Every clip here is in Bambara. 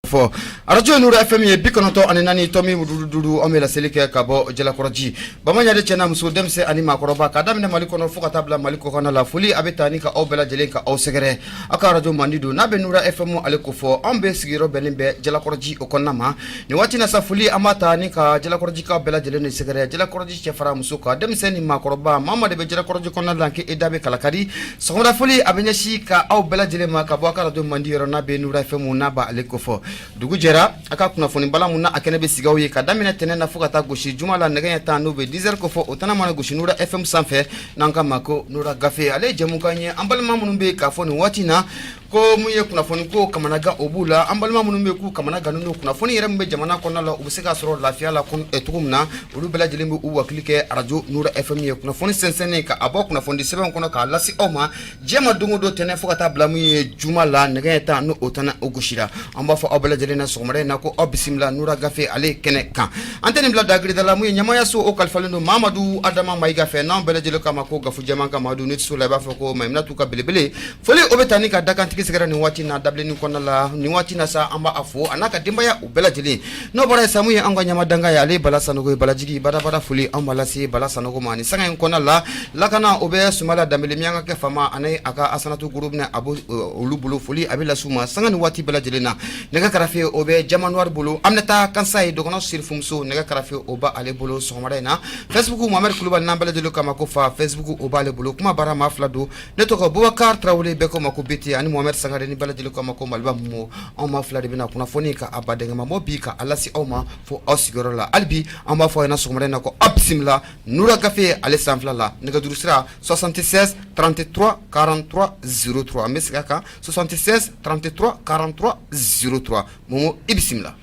Fɔ arajo Nura FM ye 94.5, an bɛ laseli kɛ ka bɔ Jalakɔrɔji. Bamaɲare, cɛ n'a muso, denmisɛn ani maakɔrɔba, ka daminɛ Mali kɔnɔ fo ka taa bila Mali kɔkan la, foli a bɛ taa ni ka aw bɛɛ lajɛlen ka aw sɛgɛrɛ. Aw ka arajo mandi don n'a bɛ Nura FM ale ko fɔ, anw bɛ sigiyɔrɔ bɛnnen bɛ Jalakɔrɔji o kɔnɔna ma nin waati na sa. Foli an b'a ta ni ka Jalakɔrɔjikaw bɛɛ lajɛlen de sɛgɛrɛ, Jalakɔrɔji cɛ fara muso kan, denmisɛn ni maakɔrɔba, maa maa de bɛ Jalakɔrɔji kɔnɔna la k'e da bɛ kalakari. Sɔgɔmada foli a bɛ ɲɛsin ka aw bɛɛ lajɛlen ma ka bɔ a ka arajo mandi yɔrɔ n'a bɛ Nura FM n'a b'ale ko fɔ. Dugu jɛra, a ka kunnafoni bala mun na a kɛnɛ bɛ sigi aw ye ka daminɛ tɛnɛn na fo ka taa gosi juma la nɛgɛ ɲɛ 10, n'o bɛ 10 heures ko fɔ, o tana mana gosi Nura FM sanfɛ, n'an k'a ma ko Nura gafe. Ale ye jɛmukan ye, an balima minnu bɛ k'a fɔ nin waati na ko mun ye kunnafoni ko kamanagan o b'u la, an balima minnu bɛ k'u kamanagan don kunnafoni yɛrɛ min bɛ jamana kɔnɔna la, u bɛ se k'a sɔrɔ lafiya la cogo min na, olu bɛɛ lajɛlen bɛ u wakili kɛ arajo Nura FM ye. Kunnafoni sɛnsɛnnen ka a bɔ kunnafonidi sɛbɛnw kɔnɔ k'a lase aw ma diɲɛ ma don o don, tɛnɛn fo ka taa bila min ye juma la nɛgɛ ɲɛ 10, n'o o tana o gosira. An b'a fɔ aw bɛɛ lajɛlen na sɔgɔmada in na ko aw bisimila Nura gafe ale kɛnɛ kan. An tɛ nin bila dagirida la, mun ye ɲɛmayaso o kalifalen don Mamadu Adama Mayiga fɛ, n'an bɛɛ lajɛlen k'a ma ko Gafu Jɛman ka Madu. Ne tɛ la i b'a fɔ ko Mayiminatu ka belebele. Foli o bɛ taa ni ka dakantigi sɛgɛrɛ nin waati na dabilennin kɔnɔna la nin waati na sa. An b'a fo a n'a ka denbaya u bɛɛ lajɛlen. N'o bɔra yen sa, mun ye an ka ɲamadanga ye, ale ye Bala Sanogo ye, Balajigi badabada. Foli an b'a lase Bala Sanogo ma nin sanga in kɔnɔna la. Lakana o bɛ Sumala Danbele, Miyankakɛ faama, ani a ka Asanatu Gorobinɛ a olu bolo. Foli a bɛ lase u ma sanga ni waati bɛɛ lajɛlen na. Nɛgɛ karafe o bɛ Jamanuwari bolo. Aminata Kansa ye dɔgɔnɔ sirifumuso, nɛgɛ karafe o b'ale bolo sɔgɔmada in na. Facebook, Mohamed Kulubali, n'an bɛɛ lajɛlen k'a ma ko fa Facebook, o b'ale bolo. Kuma baara maa fila don. Ne tɔgɔ Bubakari Tarawele, bɛɛ ko ma ko BT, ani Mohamed Sangare, ni bɛɛ lajɛlen k'a ma ko Maliba Momo. Anw maa fila de bɛna kunnafoni ka a badɛngɛma bɔ bi ka a lase aw ma fo aw sigiyɔrɔ la. Hali bi an b'a fɔ aw ɲɛna sɔgɔmada in na ko aw bisimila Nura gafe ale sanfɛla la. Nɛgɛjuru sira 76 33 43 03, an bɛ segin a kan, 76 33 43 03. Momo, i bisimila.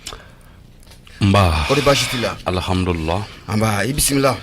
Nba. Kɔri baasi t'i la? Alihamudulila. Nba, i bisimila.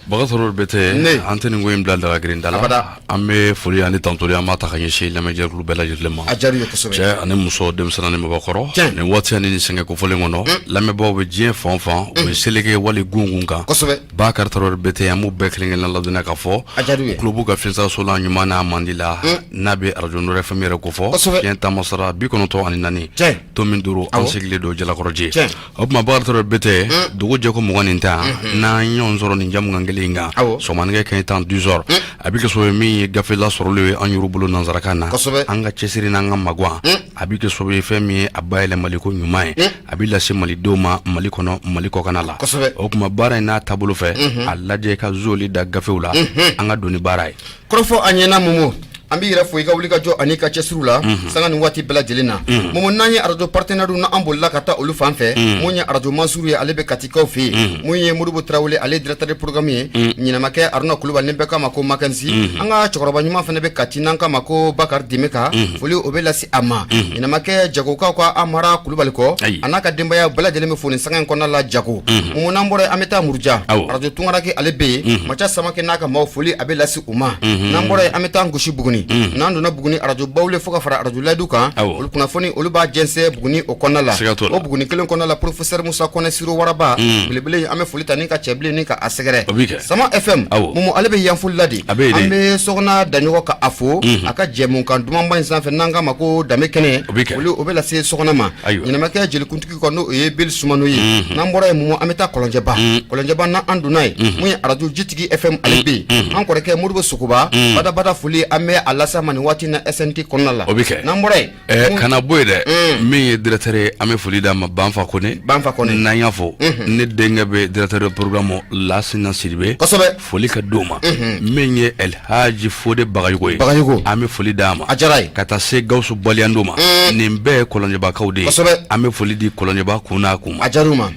Bakari Bete. Ne. An tɛ nin ko in bila daga girinda la. Abada. An bɛ foli ani tantoli an b'a ta ka ɲɛsin lamɛnjɛkulu bɛɛ lajɛlen ma. A diyara u ye kosɛbɛ. Cɛ ani muso, denmisɛnnin ani mabɔkɔrɔ. Tiɲɛ. Nin waati ni nin sɛgɛn kofɔlen kɔnɔ, lamɛnbaaw bɛ diɲɛ fan o fan, u bɛ seleke wali gun kan. Kosɛbɛ. Bakari Tarawele Bete, an b'u bɛɛ kelen kelenna ladɔnniya k'a fɔ. A diyara u ye. U tulo b'u ka fiɲɛsiraso la ɲuman n'a mandi la. N'a bɛ arajo Nura FM yɛrɛ kofɔ. Kosɛbɛ. Fiɲɛ taamasara 94 Tiɲɛ. tomi 5, an Awɔ. sigilen don Jalakɔrɔji. Tiɲɛ. O tuma Bakari Tarawele Bete, dugu jɛ ko 21, n'an ye ɲɔgɔn sɔrɔ nin jamukan kelen in kan Awɔ. sɔgɔmanikɛ kɛɲɛ tan 10 heures, a bɛ kɛ sababu ye min ye gafe lasɔrɔli ye an yɛrɛ bolo nansarakan na. Kosɛbɛ. An ka cɛsiri n'an ka magan, a bɛ kɛ sababu ye fɛn min ye a bayɛlɛmali ko ɲuman ye, a bɛ lase malidenw ma Mali kɔnɔ, Mali kɔkanna la. Kosɛbɛ. O tuma baara in n'a taabolo fɛ, a lajɛ ka zoli da gafew la, an ka don ni baara ye. Kɔrɔfɔ a ɲɛna. Momo, an b'i yɛrɛ fo i ka wuli ka jɔ ani ka cɛsiriw la sanga ni waati bɛɛ lajɛlen na. Momo, n'an ye arajo partenaire na, an bolila ka taa olu fan fɛ. Mun ye arajo Mansuru ye, ale bɛ Katikaw fɛ yen. Mun ye Modibo Tarawele, ale ye directeur de programme ye. Ɲinamakɛ Aruna Kulubali, ni bɛɛ k'a ma ko Makansi. An ka cɛkɔrɔba ɲuman fana bɛ Kati, n'an k'a ma ko Bakari Dimeka, foli o bɛ lase a ma. Ɲinamakɛ Jagokaw ka Amara Kulubali kɔ, a n'a ka denbaya bɛɛ lajɛlen bɛ fo nin sanga in kɔnɔna la Jago. Momo, n'an bɔra yen, an bɛ taa Muruja. Arajo Tunkarake, ale bɛ yen. Maca Samakɛ n'a ka maaw, foli a bɛ lase u ma. N'an bɔra yen, an bɛ taa gosi Buguni. N'an donna Buguni, arajo Bawule fo ka fara arajo Layidu kan, olu kunnafoni olu b'a jɛnsɛn Buguni o kɔnɔna la. O Buguni kelen kɔnɔna la, professeur Musa Kɔnɛ Siro Waraba belebele, an bɛ foli ta ni ka cɛbilen ni ka a sɛgɛrɛ. Sama FM, Momo, ale bɛ Yanfolila de. An bɛ Sɔgɔna Daɲɔgɔ ka a fo a ka jɛmukan dumanba in sanfɛ, n'an k'a ma ko Danbe kɛnɛ, foli o bɛ lase Sɔgɔna ma. Ɲinamakɛ jelikuntigi kɔ, n'o ye Beli Sumano ye. N'an bɔra yen, Momo, an bɛ taa Kɔlɔnjɛba. Kɔlɔnjɛba, n'an donna yen, mun ye arajo Jitigi FM, ale bɛ yen. An kɔrɔkɛ Modibo Sogoba, badabada foli an bɛ a lase a ma nin waati na SNT kɔnɔna la. O bɛ kɛ. N'an bɔra yen, Kana bɔ yen dɛ, min ye directeur ye, an bɛ foli d'a ma, Banfa Kone. Banfa Kone. N'an y'a fɔ, ne denkɛ bɛ directeur de programme Lasina Sidibe. Kosɛbɛ. Foli ka d'o ma. Min ye Elhaji Fode Bagayogo ye. Bagayogo. An bɛ foli d'a ma. A diyara ye. Ka taa se Gawusu Baliyando ma. Nin bɛɛ ye Kɔlɔnjɛbakaw de ye. Kosɛbɛ. An bɛ foli di Kɔlɔnjɛba kun n'a kun ma. A diyara u ma.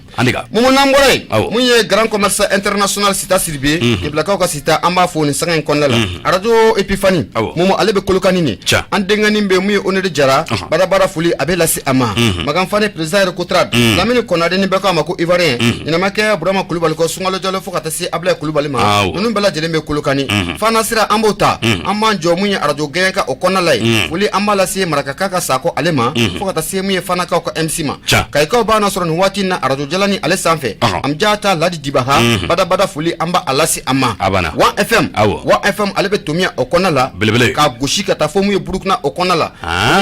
Momo, n'an bɔra yen, mun ye grand commerce international Sita Sidibe, Keblakaw ka Sita, an b'a fo nin sanga in kɔnɔna la. Arajo Epifani, Momo, ale bɛ Kolokani nin. An denkɛnin bɛ mun ye Onere Jara, badabada foli a bɛ lase a ma. Makan Fane, président yɛrɛ Kotra Lamini Kɔnade, ni bɛɛ k'a ma ko Ivoirien. Ɲinamakɛ Burama Kulubali kɔ, Sunkalo Jalo, fo ka taa se Abulaye Kulubali ma, ninnu bɛɛ lajɛlen bɛ Kolokani. Fana sira an b'o ta, an b'an jɔ mun ye arajo Gɛɲɛka o kɔnɔna la yen. Foli an b'a lase Maraka ka Sakɔ ale ma, fo ka taa se mun ye Fanakaw ka MC ma. Kayikaw b'a sɔrɔ nin waati na arajo Jalani ale sanfɛ. An ja ta Ladi Dibaha, badabada foli an b'a lase a ma. A Wa FM, Wa FM, ale bɛ Tomiya o kɔnɔna la. Belebele. bɛ yen. Ka gosi ka taa fo mun ye Burukina o kɔnɔna la.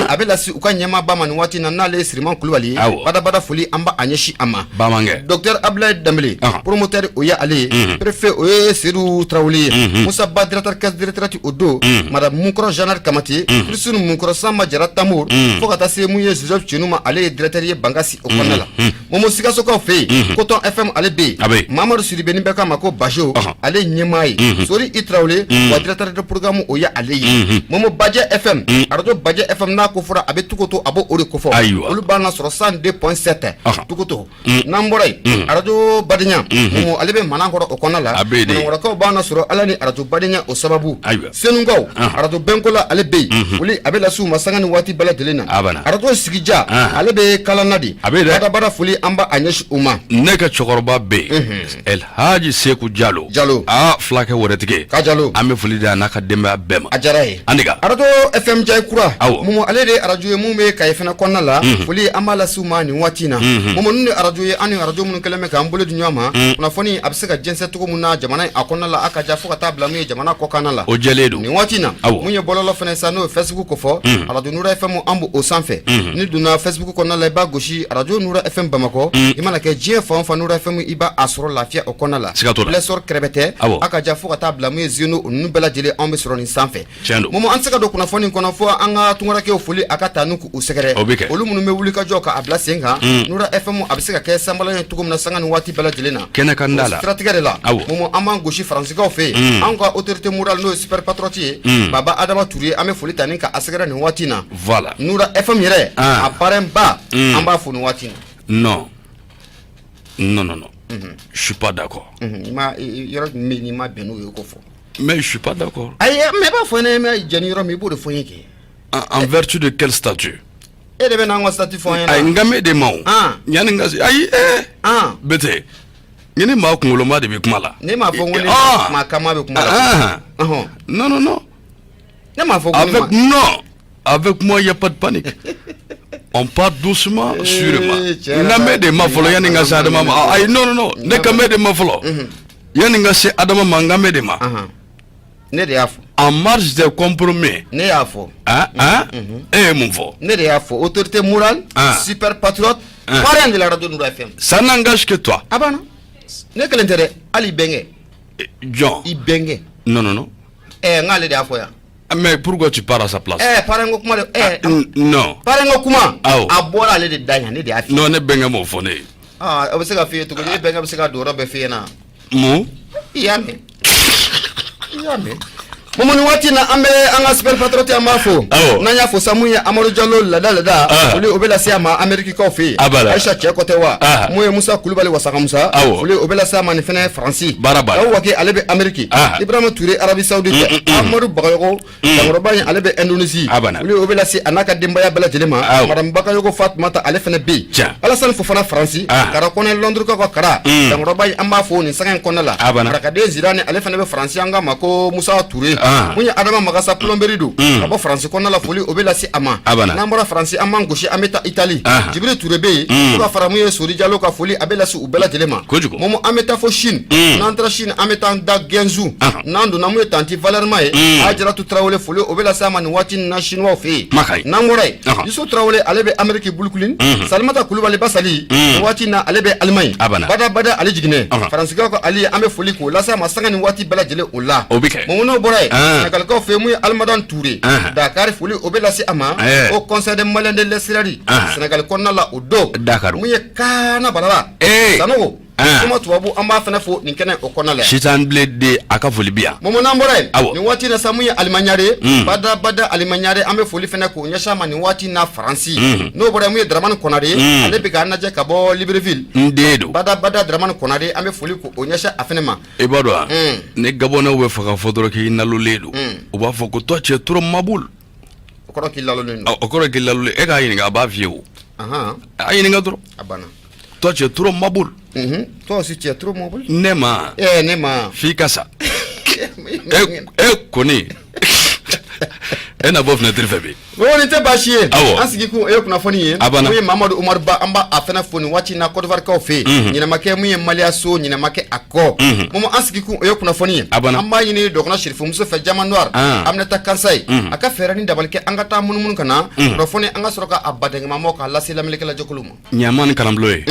A bɛ lase u ka ɲɛmaaba ma nin waati na, n'ale ye Siriman Kulubali ye. Badabada foli, an b'a ɲɛsin a ma. Bamankɛ. Docteur Abdoulaye Dembele, promoteur, o ye ale ye. Préfet, o ye Seydou Tarawele ye. Musa Ba, directeur caisse de retraite, o don. Madame Munkɔrɔ Jeannette Kamate, Christine Munkɔrɔ, Samba Jara Tambour, fo ka taa se mun ye Joseph Cenu ma, ale ye directeur ye Bankasi o kɔnɔna la. Momo, Sikasokaw fɛ yen, Coton FM, ale bɛ yen. A bɛ yen. Mamadu Sidibe, ni bɛɛ k'a ma ko Bajo, ale ye ɲɛmaa ye. Sori I Tarawele wa, directeur de programme, o ye ale ye. Momo, Bajɛ FM, arajo Bajɛ FM, n'a ko fɔra, a bɛ Tukoto, a b'o de kofɔ. Olu b'an lasɔrɔ 102.7 Tukoto. N'an bɔra yen, arajo Badenya, Momo, ale bɛ Manakɔrɔ o kɔnɔna la. A bɛ yen de. Manakɔrɔkaw b'an lasɔrɔ Ala ni arajo Badenya o sababu. Senukaw, arajo Bɛnkola, ale bɛ yen. Foli a bɛ lase u ma sanga ni waati bɛɛ lajɛlen na. A banna. Arajo Sigija, ale bɛ Kalana de. A bɛ yen dɛ. Badabada foli, an b'a ɲɛsin u ma. Ne ka cɛkɔrɔba bɛ yen, Elhaji Seku Jalo. Jalo. Aa, fulakɛ wɛrɛtigi. Ka Jalo. An bɛ foli di a n'a ka denbaya bɛɛ ma. A diyara ye. An ka arajo FM Jayi Kura. Momo, ale de ye arajo ye mun bɛ Kayi fana kɔnɔna la. Foli, an b'a lase u ma nin waati in na. Momo, ninnu ye arajo ye, an ni arajo minnu kɛlen bɛ k'an bolo di ɲɔgɔn ma, kunnafoni a bɛ se ka jɛnsɛn cogo min na jamana in a kɔnɔna la, a ka ja, fo ka taa bila mun ye jamana kɔkanna la. O jɛlen don. Nin waati in na, mun ye bɔlɔlɔ fana sa, n'o ye Facebook ko fɔ, arajo Nura FM, an b'o sanfɛ. N'i donna Facebook kɔnɔna la, i b'a gosi arajo Nura FM Bamakɔ. I mana kɛ diɲɛ fan o fan, Nura FM, i b'a sɔrɔ lafiya o kɔnɔna la. Siga t'o la. Play Store kɛrɛfɛ, a ka ja, fo ka taa bila mun ye Zeno, ninnu bɛɛ lajɛlen, anw bɛ sɔrɔ nin sanfɛ. Tiɲɛ don. Momo, an tɛ se ka don kunnafoni kɔnɔ fo an ka tunkarakɛw foli a ka taa n'u k'u sɛgɛrɛ. O bɛ kɛ. Olu minnu bɛ wuli ka jɔ k'a bila sen kan, Nura FM a bɛ se ka kɛ sanbalan ye cogo min na sanga ni waati bɛɛ lajɛlen na. Kɛnɛ kan da la. O siratigɛ de la, Momo, an b'an gosi Faransikaw fɛ yen. Anw ka autorité morale, n'o ye super patriote ye, Baba Adama Ture, an bɛ foli ta ni k'a sɛgɛrɛ nin waati in na. Nura FM yɛrɛ, a parrain ba, an b'a fo nin waati in na. Non, non, non, non, je suis pas d'accord. I ma yɔrɔ jumɛn bɛ yen n'i ma bɛn n'o ye, o ko fɔ. Mais je suis pas d'accord. Ayi, mais b'a fɔ ne ma jɛn ni yɔrɔ min, i b'o de fɔ n ye kɛ. En vertu de quel statut? E de bɛ n'an ka statut fɔ an ɲɛna. Ayi, n kan bɛ de ma o. Yanni n ka se, ayi, Bete, ni ni maa kunkoloma de bɛ kuma la. Ne m'a fɔ ko ne maa kama bɛ kuma la. Non, non, non. Ne m'a fɔ ko avec non, avec moi, il y a pas de panique. On part doucement, sûrement. N kan bɛ de ma fɔlɔ yanni n ka se Adama ma. Ayi, non, non, non, ne kan bɛ de ma fɔlɔ. Yanni n ka se Adama ma, n kan bɛ de ma. Ne de y'a fɔ. En marge des compromis. Ne y'a fɔ. Ah ah, e ye mun fɔ? Ne de y'a fɔ, autorité morale, super patriote, parrain de la radio Noura FM. Ça n'engage que toi. A banna. Ne kelen tɛ dɛ, hali i bɛnkɛ. Jɔn? I bɛnkɛ. Non, non, non. Ɛ, n k'ale de y'a fɔ yan. Mais pourquoi tu parles à sa place? Parrain ko kuma de. Non. Parrain ko kuma. Awɔ. A bɔra ale de da yan, ne de y'a fɔ. Non, ne bɛnkɛ m'o fɔ ne ye. Aa, o bɛ se ka f'i ye cogo di? E bɛnkɛ bɛ se ka don yɔrɔ bɛɛ f'i ɲɛna. Mun? I y'a mɛn. I y'a mɛn. Momo, nin waati in na, an bɛ an ka super patriote, an b'a fo. N'an y'a fo sa, mun ye Amadu Jalo lada lada, foli o bɛ lase a ma Amerikikaw fɛ yen. Ayisa cɛ kɔtɛ wa. Mun ye Musa Kulubali Wasakamusa. Foli o bɛ lase a ma nin fɛnɛ Faransi. Baara b'a la. Dawu Wake, ale bɛ Ameriki. Ibrahima Ture, Arabie Saoudite. Amadu Bagayogo Dankɔrɔba in, ale bɛ Indonésie. Foli o bɛ lase a n'a ka denbaya bɛɛ lajɛlen ma. Madame Bagayogo Fatumata, ale fɛnɛ bɛ yen. Alassane Fofana Faransi. Kara Kɔnɛ Londres ka Kara. Dankɔrɔba in, an b'a fo nin sanga in kɔnɔna la. Marakaden Zirani, ale fɛnɛ bɛ Faransi, an k'a ma ko Musa Ture. Mun ye Adama Magasa plomberie don ka bɔ Faransi kɔnɔna la, foli o bɛ lase a ma. N'an bɔra Faransi, an b'an gosi, an bɛ taa Itali. Jibiri Ture bɛ yen, fo ka fara mun ye Sori Jalo ka, foli a bɛ lase u bɛɛ lajɛlen ma. Momo, an bɛ taa fo Chine. N'an taara Chine, an bɛ taa da Guangzhou. N'an donna, mun ye tanti Valerma ye, Ajaratu Tarawele, foli o bɛ lase a ma nin waati in na Chinois fɛ yen. N'an bɔra yen, Yusu Tarawele, ale bɛ Ameriki Brooklyn. Salimata Kulubali Basali, nin waati in na ale bɛ Allemagne. Bada bada ale jiginɛ Faransikaw ka Ali, an bɛ foli k'o lase a ma sanga ni waati bɛɛ lajɛlen o la. O bɛ kɛ. Momo, n'o bɔra yen, Senegalikaw fɛ yen, mun ye Alimadan Ture Dakar, foli o bɛ lase a ma au Conseil des Maliens de l'extérieur Senegal kɔnɔna la, o don. Mun ye Kaana Balala Sanogo kuma tubabu, an b'a fana fo nin kɛnɛ o kɔnɔna la. Sitan bilen de, a ka foli bi yan. Momo, n'an bɔra yen, nin waati na sa, mun ye Alimaɲare, bada bada Alimaɲare, an bɛ foli fana k'o ɲɛsin a ma nin waati na Faransi. N'o bɔra yen, mun ye Dramani Konare, ale bɛ k'an lajɛ ka bɔ Libreville. N den don. Bada bada Dramani Konare, an bɛ foli k'o ɲɛsin a fana ma. I b'a dɔn wa, ni Gabɔnɛw bɛ fɛ k'a fɔ dɔrɔn k'i nalolen don, u b'a fɔ ko toi, tu es trop maboule. O kɔrɔ k'i lalolen don. O kɔrɔ k'i lalolen. E k'a ɲininka, a b'a f'i ye o. A ɲininka dɔrɔn. A banna. Toi, tu es trop maboule. Toi aussi, tu es trop maboule. Ne ma. Ne ma. F'i ka sa. E kɔni. E na bɔ fenêtre fɛ bi. O nin tɛ baasi ye. Awɔ. An sigi kun o ye kunnafoni ye. A banna. Mun ye Mamadu Umaru Ba, an b'a fana fo nin waati in na Côte d'Ivoire kaw fɛ yen. Ɲinɛ ma kɛ mun ye Maliya so, ɲinɛ ma kɛ a kɔ. Momo, an sigi kun o ye kunnafoni ye. A banna. An b'a ɲini dɔgɔnɔ Sirifumuso fɛ Diamant Noir. Aminata Kansayi. A ka fɛɛrɛ ni dabali kɛ an ka taa munumunu ka na. Kunnafoni an ka sɔrɔ ka a badɛngɛmamaw k'a lase lamɛnnikɛla jɛkulu ma. Ɲama ni kalanbulon ye.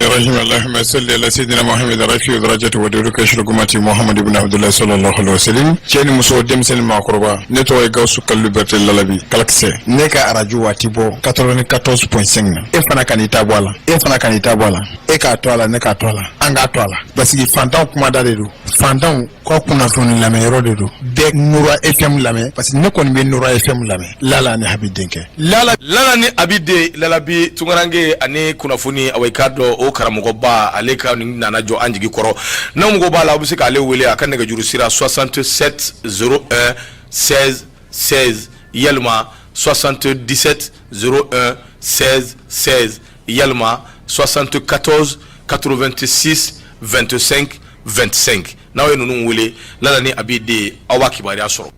رحيم اللهم صل على سيدنا محمد رفيع درجة ودور كشر قمتي محمد بن عبد الله صلى الله عليه وسلم. Cɛ ni muso, denmisɛnnin, maakɔrɔba, ne tɔgɔ ye Gawusu Kalilu Berete Lalabi Kalakisɛ. Ne ka arajo waati bɔ 94.5 na, e fana ka n'i ta bɔ a la, e fana ka n'i ta bɔ a la, e k'a to a la, ne k'a to a la, an k'a to a la, parce que fantanw kumada de don, fantanw ka kunnafoni lamɛnyɔrɔ de don. Bɛɛ Nura FM lamɛn, parce que ne kɔni bɛ Nura FM lamɛn. Lala ni Habi denkɛ Lala. Lala ni Abi den Lalabi Tunkaranke ani kunnafoni, awa, i k'a dɔn o karamɔgɔba, ale ka nin nana jɔ an jigi kɔrɔ. N'aw mago b'a la, aw bɛ se k'ale wele a ka nɛgɛjuru sira 67 01 16 16, yalima 77 01 16 16, yalima 74 86 25 25. N'aw ye ninnu wele, Lala ni Abi den, aw b'a kibaruya sɔrɔ.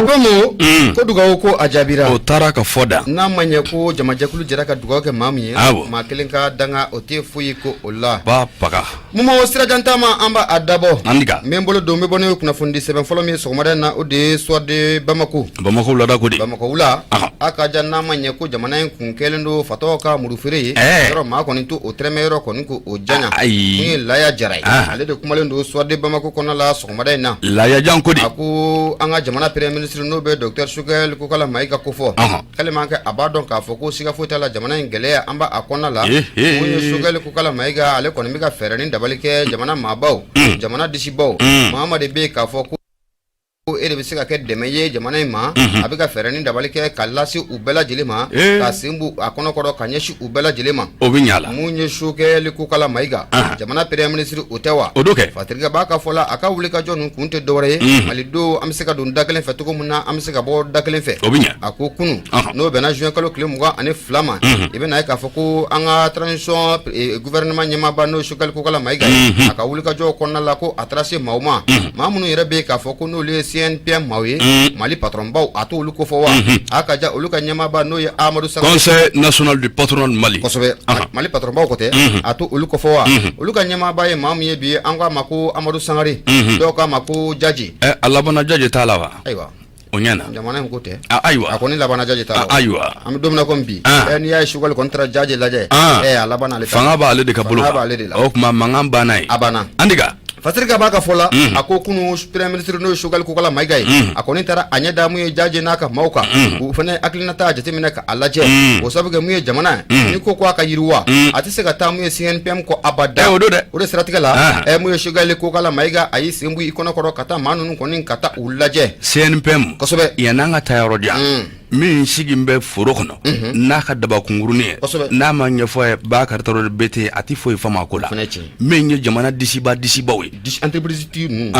Ko ko dugawu ko a jaabira. O taara ka fɔ da. N'a ma ɲɛ ko jamajɛkulu jɛra ka dugawu kɛ maa min ye, Awɔ. maa kelen ka danga o tɛ foyi ko o la. Ba paga. Momo, sirajan taama, an b'a dabɔ. An ka. N bɛ n bolo don, n bɛ bɔ ne ye kunnafonidi sɛbɛn fɔlɔ min ye sɔgɔmada in na, o de ye Soir de Bamako. Bamakɔ wulada ko de. Bamakɔ wula. Ahan. A ka jan, n'a ma ɲɛ ko jamana in kun kɛlen don fatɔw ka murufeere ye. Ɛɛ. Yɔrɔ maa kɔni to o tɛrɛmɛ yɔrɔ kɔni ko o janya. Ayi. Mun ye Laya Jara ye. Ah. Ale de kumalen don Soir de Bamako kɔnɔ la sɔgɔmada in na. Layajan ko de. A ko an ka jamana premier ministre, n'o bɛ docteur Choguel Kokala Mayiga kofɔ. Ɔhɔn. K'ale man kɛ a b'a dɔn k'a fɔ ko siga foyi t'a la, jamana in gɛlɛya an b'a kɔnɔna la. Ehe. Mun ye Choguel Kokala Mayiga, ale kɔni bɛ ka fɛɛrɛ ni dabali kɛ jamana maabaw, jamana disibaw. Maa de bɛ yen k'a fɔ ko e de bɛ se ka kɛ dɛmɛ ye jamana in ma, a bɛ ka fɛɛrɛ ni dabali kɛ ka lase u bɛɛ lajɛlen ma, ka sen bɔ a kɔnɔkɔrɔ ka ɲɛsin u bɛɛ lajɛlen ma. O bɛ ɲa la. Mun ye Choguel Kokala Mayiga, jamana premier ministre, o tɛ wa? O do kɛ. Patrick b'a ka fɔ la, a ka wuli ka jɔ ninnu kun tɛ dɔwɛrɛ ye, malidenw an bɛ se ka don da kelen fɛ cogo min na, an bɛ se ka bɔ da kelen fɛ. O bɛ ɲa. A ko kunun, n'o bɛnna juin kalo tile 22 ma, i bɛna ye k'a fɔ ko an ka transition gouvernement ɲɛmaaba, n'o ye Choguel Kokala Mayiga ye, a ka wuli ka jɔ kɔnɔna la, ko a taara se maaw ma, maa minnu yɛrɛ bɛ yen k'a fɔ ko n'olu ye CNPM maaw ye, Mali patronbaw, a t'olu kofɔ wa? A ka ja, olu ka ɲɛmaaba, n'o ye Amadu Sangare. Conseil national du patronat du Mali. Kosɛbɛ. Mali patronbaw ko tɛ, a to olu kofɔ wa? Olu ka ɲɛmaaba ye maa min ye bi, an k'a ma ko Amadu Sangare, dɔw k'a ma ko Jaji. Ɛ, a labanna Jaji t'a la wa? Ayiwa. O ɲɛna. Jamana in ko tɛ. Ayiwa. A kɔni labanna Jaji t'a la. Ayiwa. An bɛ don min na komi bi, n'i y'a ye Choguel kɔni taara Jaji lajɛ, a labanna ale ta. Fanga b'ale de ka bolo. Fanga b'ale de la. O tuma mankan banna yen. A banna. An ka. Fasirika b'a ka fɔ la, a ko kunun premier ministre, n'o ye Choguel Kokala Mayiga ye, a kɔni taara a ɲɛ da mun ye Jaji n'a ka maaw kan, u fana hakilinata jateminɛ ka a lajɛ. O sababu kɛ mun ye jamana ni ko a ka yiriwa, a tɛ se ka taa mun ye CNPM kɔ abada. O don dɛ. O de siratigɛ la, mun ye Choguel Kokala Mayiga, a y'i sen bɔ i kɔnɔ kɔrɔ ka taa maa ninnu kɔni ka taa u lajɛ. CNPM. Kosɛbɛ. Yan'an ka taa yɔrɔ jan, min sigi bɛ foro kɔnɔ n'a ka daba kunkurunin ye, n'a ma ɲɛfɔ a ye ba karita de bɛ ten, a tɛ foyi faamu a ko la. Min ye jamana disiba disibaw ye, entreprise ninnu,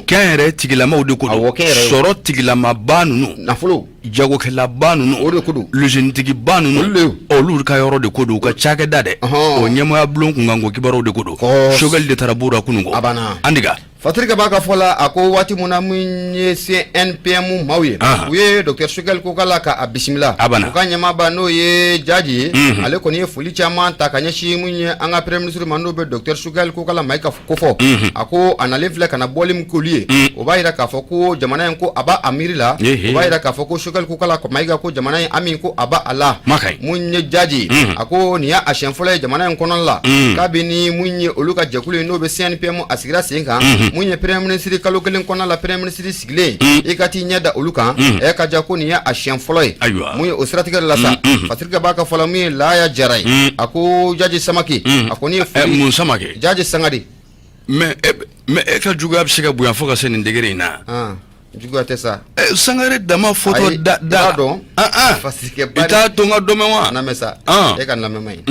kɛnyɛrɛ tigilamaw de ko don, sɔrɔ tigilamaba ninnu, nafolo jagokɛlaba ninnu, o de ko don, luzinitigiba ninnu, olu ka yɔrɔ de ko don, u ka cakɛda dɛ, o ɲɛmɔgɔya bulon kunkanko kibaruw de ko don. Choguel de taara b'u la kunun ko. A banna. An ka. Fasirika b'a ka fɔ la, a ko waati min na mun ye CNPM maaw ye, u ye docteur Choguel Kokala ka a bisimila. A banna. U ka ɲɛmaaba, n'o ye Jaji ye, ale kɔni ye foli caman ta ka ɲɛsin mun ye an ka premier ministre ma, n'o bɛ docteur Choguel Kokala Mayiga kofɔ. A ko a nalen filɛ ka na bɔli min k'olu ye, o b'a jira k'a fɔ ko jamana in ko a b'a a miiri la, o b'a jira k'a fɔ ko Choguel Kokala Mayiga ko jamana in ami ko a b'a a la. Mun ye Jaji, a ko nin y'a siɲɛ fɔlɔ ye jamana in kɔnɔ la, kabini mun ye olu ka jɛkulu ye, n'o bɛ CNPM, a sigira sen kan. Mun ye premier ministre, kalo kelen kɔnɔna la premier ministre sigilen, i ka t'i ɲɛ da olu kan, ɛ ka ja, ko nin y'a siɲɛ fɔlɔ ye. Ayiwa. Mun ye o siratigɛ la sa, Fasirika b'a ka fɔ la, mun ye Laya Jara ye, a ko Jaji Samake, a ko ne ye Mun Samake? Jaji Sangare. Mais e ka juguya bɛ se ka bonya fo ka se nin degré in na? Juguya tɛ sa. Sangare dama fɔtɔ da da dɔn. I t'a to n ka dɔ mɛn wa? Lamɛn sa, e ka lamɛn ma ye.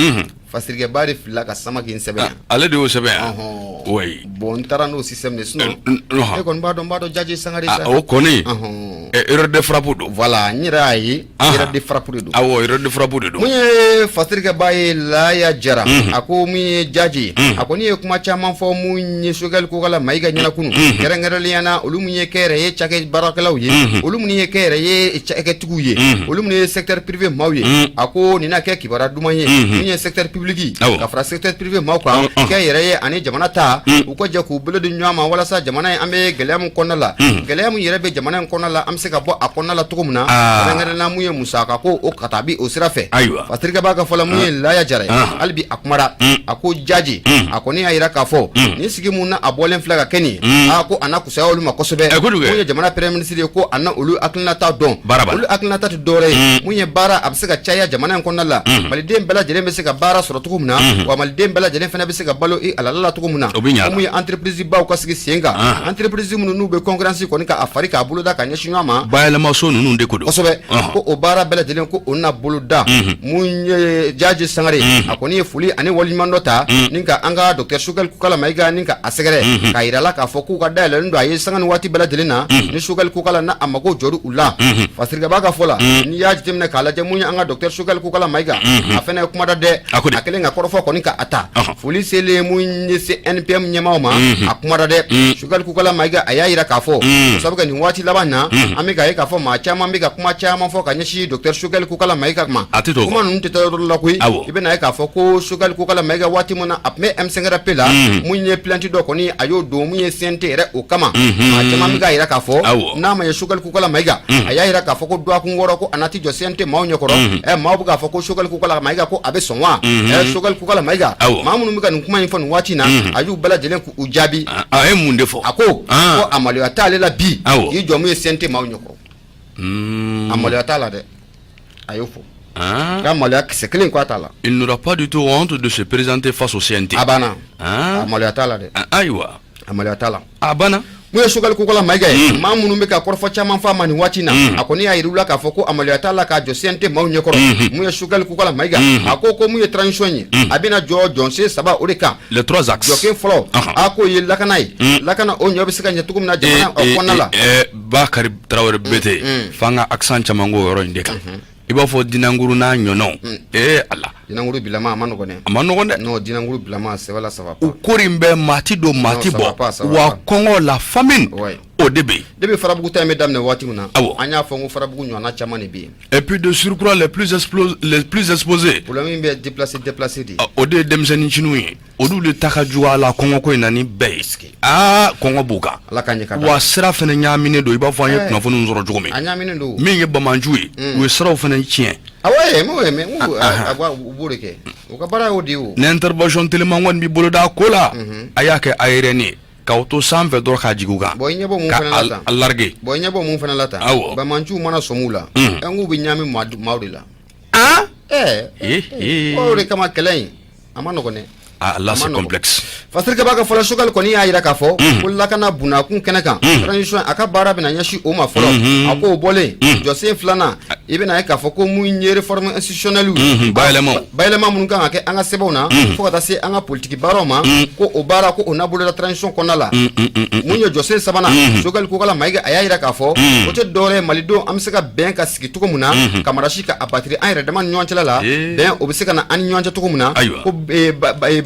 Fasirikɛba de filila ka Samake in sɛbɛn yan. Ale de y'o sɛbɛn yan? Ɔhɔn. Oui. Bon n taara n'o système de ye sinon ne kɔni b'a dɔn n b'a dɔn Jaje Sangare sa. O kɔni. Ɔhɔn. Erreur de frappe don. Voilà n yɛrɛ y'a ye. Erreur de frappe de don. Awɔ, erreur de frappe de don. Mun ye Fasirikɛba ye Laya Jara. A ko mun ye Jaje. A kɔni ye kuma caman fɔ mun ye Sogɛli Kokala Mayiga ɲɛna kunun. Kɛrɛnkɛrɛnnenya la olu mun ye kɛnyɛrɛye cakɛ baarakɛlaw ye. Olu minnu ye kɛnyɛrɛye cakɛtigiw ye. Olu minnu ye secteur privé maaw ye. A ko nin na kɛ kibaruya duman ye min ye secteur public ka fara secteur privé maaw kan kɛnyɛrɛye ani jamana ta u ka jɛ k'u bolo di ɲɔgɔn ma walasa jamana in an bɛ gɛlɛya min kɔnɔna la gɛlɛya min yɛrɛ bɛ jamana in kɔnɔna la an bɛ se ka bɔ a kɔnɔna la cogo min na kɛrɛnkɛrɛnnenya la mun ye musaka ko o ka taa bi o sira fɛ ayiwa Fasirikɛba ka fɔ la mun ye Laya Jara ye hali bi a kumara a ko Jaje a kɔni y'a jira k'a fɔ nin sigi mun na a bɔlen filɛ ka kɛ nin ye aa ko a na kusaya olu ma kosɛbɛ mun ye jamana premier ministre ye ko a na olu hakilinata dɔn olu hakilinata tɛ dɔwɛrɛ ye mun ye baara a bɛ se ka caya jamana in kɔnɔna la maliden bɛɛ lajɛlen bɛ se ka baara sɔrɔ cogo min na wa maliden bɛɛ lajɛlen fana bɛ se ka balo i halala la cogo min na mun ye entreprise baw ka sigi sen kan entreprise minnu n'u bɛ concurrence kɔni ka a fari k'a boloda ka ɲɛsin ɲɔgɔn ma bayɛlɛmaso ninnu de ko don kosɛbɛ ko o baara bɛɛ lajɛlen ko o na boloda mun ye Jaje Sangare a kɔni ye foli ani waleɲumandɔn ta ni ka an ka docteur Sogɛli Kokala Mayiga ni ka a sɛgɛrɛ k'a jira la k'a fɔ k'u ka da yɛlɛlen don a ye sanga ni waati bɛɛ lajɛlen na ni Sogɛli Kokala n'a a mago jɔra u la Fasirikɛba ka fɔ la n'i y'a jateminɛ k'a lajɛ mun ye an ka docteur Sogɛli Kokala Mayiga a fana ye kuma da dɛ a kɛlen ka kɔrɔfɔ kɔni ka a ta foli selen mun ye CNPM ɲɛmaaw ma a kumara dɛ Sogɛli Kokala Mayiga a y'a jira k'a fɔ o sabu kɛ nin waati laban na an bɛ k'a ye k'a fɔ maa caman bɛ ka kuma caman fɔ ka ɲɛsin docteur Sogɛli Kokala Mayiga ma kuma ninnu tɛ taa yɔrɔ la koyi i bɛna ye k'a fɔ ko Sogɛli Kokala Mayiga waati min na a tun bɛ M5RP la mun ye plainte dɔ kɔni a y'o don mun ye CNT yɛrɛ o kama maa caman bɛ k'a jira k'a fɔ n'a ma ye Sogɛli Kokala Mayiga a y'a jira k'a fɔ ko dɔgɔkun wɔɔrɔ ko a na t'i jɔ CNT maaw ɲɛkɔrɔ ɛ maaw bɛ k'a fɔ ko Sogɛli Kokala Mayiga ko a bɛ sɔn wa ɛ Sogɛli Kokala Mayiga maa minnu bɛ ka nin kuma in fɔ nin waati in na a y'u bɛɛ lajɛlen k'u jaabi a ye mun de fɔ a ko ko a maloya t'ale la bi k'i jɔ mun ye CNT maaw ɲɛkɔrɔ a maloya t'a la dɛ a y'o fɔ k'a maloya kisɛ kelen k'a t'a la il n'aura pas du tout honte de se présenter face au CNT a banna a maloya t'a la dɛ ayiwa a maloya t'a la a banna mun ye Sogɛli Kokala Mayiga ye maa minnu bɛ ka kɔrɔfɔ caman fɔ a ma nin waati in na a kɔni y'a yir'u la k'a fɔ ko a maloya t'a la k'a jɔ CNT maaw ɲɛkɔrɔ mun ye Sogɛli Kokala Mayiga a ko ko mun ye transition ye a bɛna jɔ jɔsen saba o de kan les trois axes jɔsen fɔlɔ a k'o ye lakana ye lakana o ɲɔ bɛ se ka ɲɛ cogo min na jamana kɔnɔna la Bakari Tarawele Bete f'an ka accent caman k'o yɔrɔ in de kan i b'a fɔ dinankuru n'a ɲɔnɔ ee Ala dinankuru bilama a ma nɔgɔn dɛ a ma nɔgɔn dɛ non dinankuru bilama sɛbɛ la ça va u kori in bɛɛ maa ti don maa ti bɔ wa kɔngɔ la famine o de bɛ yen depuis Farabugu ta in bɛ daminɛ waati min na an y'a fɔ ko Farabugu ɲɔgɔnna caman de bɛ yen et puis de surcroît les plus exposés problème bɛ déplacé de o de ye denmisɛnnin cininw ye olu de ta ka jugu a la kɔngɔko in na ni bɛɛ ye aa kɔngɔ b'u kan ala ka ɲɛ ka wa sira fana ɲaaminen don i b'a fɔ an ye kunnafoni sɔrɔ cogo min a ɲaaminen don min ye banbaanciw ye u ye siraw fana tiɲɛ awɔ u b'o de kɛ u ka baara y'o de ye o ni intervention teliman kɔni b'i bolo da ko la a y'a kɛ aérienne ye k'aw to sanfɛ dɔrɔn k'a jigin u kan bon i ɲɛ bɔ mun fana la tan ka larguer bon i ɲɛ bɔ mun fana la tan awɔ banbaanciw mana sɔmi u la n k'u bɛ ɲaami maaw de la ɛɛ o de kama kɛlɛ in a ma nɔgɔn dɛ Ah, là, c'est complexe. Fasirikɛba ka fɔ la Sogɛli kɔni y'a jira k'a fɔ ko lakana bunakun kɛnɛ kan transition a ka baara bɛna ɲɛsin o ma fɔlɔ a ko o bɔlen jɔsen filanan i bɛna ye k'a fɔ ko mun ye réforme institutionnelle ye bayɛlɛma minnu kan ka kɛ an ka sɛbɛnw na fo ka taa se an ka politiki baaraw ma ko o baara ko o na boloda transition kɔnɔna la mun ye jɔsen sabanan Sogɛli Kokala Mayiga a y'a jira k'a fɔ o tɛ dɔwɛrɛ ye malidenw an bɛ se ka bɛn ka sigi cogo min na ka marasi ka a batiri an yɛrɛ dama ni ɲɔgɔn cɛla la bɛn o bɛ se ka na an ni ɲɔgɔn cɛ cogo min na ko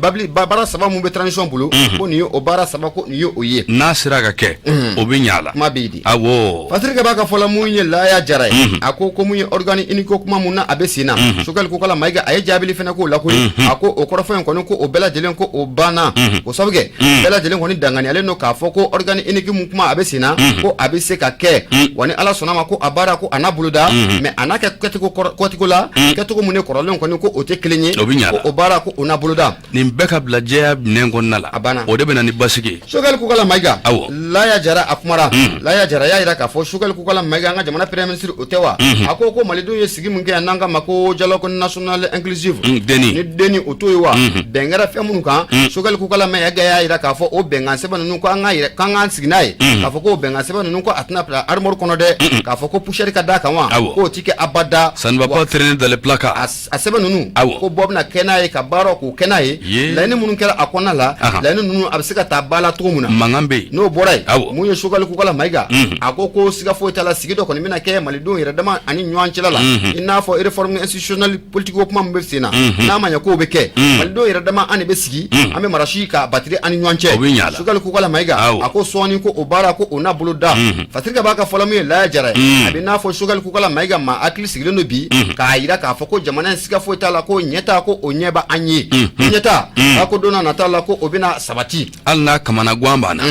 babili baara saba mun bɛ transition bolo ko nin ye o baara saba ko nin ye o ye n'a sera ka kɛ o bɛ ɲɛ a la kuma bɛ yen de awɔ Fasirikɛba ka fɔ la mun ye Laya Jara ye a ko ko mun ye organe unique ko kuma mun na a bɛ sen na Sogɛli Kokala Mayiga a ye jaabili fana k'o la koyi a ko o kɔrɔfɔ in kɔni ko o bɛɛ lajɛlen ko o banna o sabu kɛ bɛɛ lajɛlen kɔni danganiyalen don k'a fɔ ko organe unique mun kuma a bɛ sen na ko a bɛ se ka kɛ wa ni Ala sɔnna ma ko a baara ko a na boloda mais a n'a kɛ kɛcogo kɔcogo la kɛcogo mun ni kɔrɔlen kɔni ko o tɛ kelen ye ko o baara ko o na boloda nin bɛɛ ka bila jɛya minɛn kɔnɔna la a banna o de bɛ na ni basigi ye Sogɛli Kokala Mayiga awɔ Laya Jara a kumara Laya Jara y'a jira k'a fɔ Sogɛli Kokala Mayiga an ka jamana premier ministre o tɛ wa a ko ko malidenw ye sigi min kɛ yan n'an k'a ma ko dialogue national inclusif DNI. Ni DNI o to ye wa bɛn kɛra fɛn minnu kan, Choguel Kokalla Maïga y'a jira k'a fɔ o bɛnkan sɛbɛn ninnu ko an ka yɛrɛ k'an k'an sigi n'a ye k'a fɔ ko bɛnkan sɛbɛn ninnu ko a tɛna bila armoire kɔnɔ dɛ, k'a fɔ ko poussière ka d'a kan wa, k'o ti kɛ abada. Ça ne va pas traîner dans les placards. A sɛbɛn ninnu, ko bɔ bɛna kɛ n'a ye ka baara k'o kɛ n'a ye, laɲini minnu kɛra a kɔnɔna la, laɲini ninnu a bɛ se ka taa ba la cogo min na. Mankan bɛ yen. N'o bɔra yen, mun ye Choguel Kokalla Maïga a ko siga foyi t'a la, sigi dɔ kɔni bɛna kɛ malidenw yɛrɛ dama ani ɲɔgɔn cɛla la, i n'a fɔ réforme institutionnelle politique ko kuma min bɛ sen na, n'a ma ɲɛ k'o bɛ kɛ, malidenw yɛrɛ dama an de bɛ sigi, an bɛ marasi ka batiri an ni ɲɔgɔn cɛ. O bɛ ɲɛ a la. Choguel Kokalla Maïga a ko sɔɔni ko o baara ko o n'a bolo da. Fasirikɛba ka fɔlɔ min ye Laya Jara ye, a bɛ n'a fɔ Choguel Kokalla Maïga ma hakili sigilen don bi k'a jira k'a fɔ ko jamana in siga foyi t'a la ko ɲɛtaa ko o ɲɛ bɛ an ye, ɲɛtaa a ko don n'a nata la ko o bɛna sabati. Hali n'a kamanagan b'an na,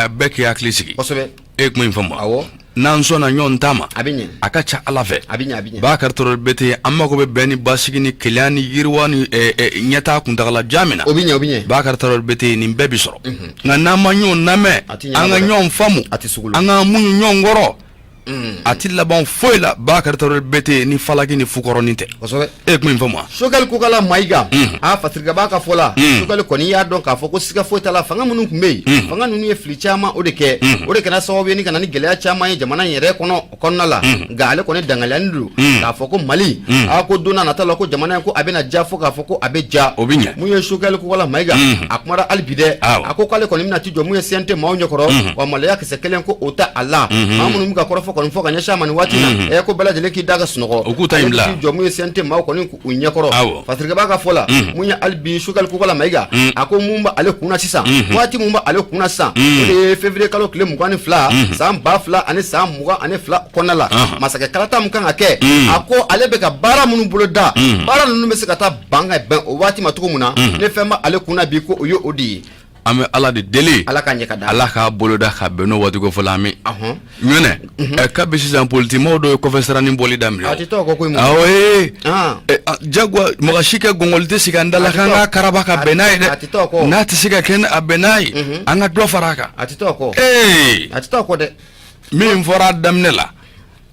bɛɛ k'i hakili sigi. E ye kuma in faamu? Awɔ. N'an sɔnna ɲɔgɔn ta ma, a bɛ ɲɛ. A ka ca Ala fɛ, a bɛ ɲɛ, a bɛ ɲɛ. Bakari Traoré Berthé, an mako bɛ bɛn ni basigi ni kelenya ni yiriwa ni ɲɛtaa kuntagala jan min na, o bɛ ɲɛ, o bɛ ɲɛ. Bakari Traoré Berthé, nin bɛɛ bi sɔrɔ, nka n'an ma ɲɔgɔn lamɛn, A ti ɲɛnabɔ an ka dɛ. ɲɔgɔn faamu, A ti sugolo. an k'an muɲu ɲɔgɔn kɔrɔ, a ti laban foyi la, Bakari Traoré Berthé, ni falaki ni fukɔrɔnin tɛ. E ye kuma in faamu wa? Choguel Kokalla Maïga a Fasirikɛba ka fɔ la, Choguel kɔni y'a dɔn k'a fɔ ko siga foyi t'a la, fanga minnu tun bɛ yen, fanga ninnu ye fili caman o de kɛ, o de kɛra sababu ye ni ka na ni gɛlɛya caman ye jamana in yɛrɛ kɔnɔ kɔnɔna la. Nka ale kɔni dangaliyalen don k'a fɔ ko Mali a ko don n'a nata la ko jamana in ko a bɛna ja fo k'a fɔ ko a bɛ ja. O bɛ ɲɛ. Mun ye Choguel Kokalla Maïga a kumara hali bi dɛ, a ko k'ale kɔni bɛna t'i jɔ mun ye CNT maaw ɲɛkɔrɔ, wa maloya kisɛ kelen ko o ta a la. Maa minnu bɛ ka kɔrɔfɔ kɔni fɔ ka ɲɛsin a ma nin waati in na, ɛ ko bɛɛ lajɛlen k'i da ka sunɔgɔ. U k'u ta in bila. Ale bɛ t'i jɔ mun ye CNT maaw kɔni u ɲɛkɔrɔ. Fasirikɛba ka fɔ la, mun ye hali bi Choguel Kokalla Maïga a ko mun b'ale kun na sisan, waati mun b'ale kun na sisan, o de ye février kalo tile 22 san 2022 kɔnɔna la, masakɛ kalata min kan ka kɛ, a ko ale bɛ ka baara minnu bolo da, baara ninnu bɛ se ka taa ban ka bɛn o waati ma cogo min na, ne fɛn b'ale kun na bi ko o ye o de ye. An bɛ Ala de deli. Ala ka ɲɛ ka da. Ala k'a boloda ka bɛn n'o waati ko fɔ la. Ami ɲɔnɛ ɛ kabi sisan politimaw dɔ ye kɔfɛ siranin bɔli daminɛ. A tɛ tɔgɔ ko koyi. Awɔ, ee jagoya mɔgɔ si kɛ gɔngɔli tɛ sigi an da la k'an ka karaba ka bɛn n'a ye a tɛ tɔgɔ kɔ. Dɛ, n'a tɛ se ka kɛ a bɛn n'a ye, an ka dɔ fara a kan. A tɛ tɔgɔ kɔ. Ee. A tɛ tɔgɔ kɔ dɛ. Min fɔra a daminɛ la,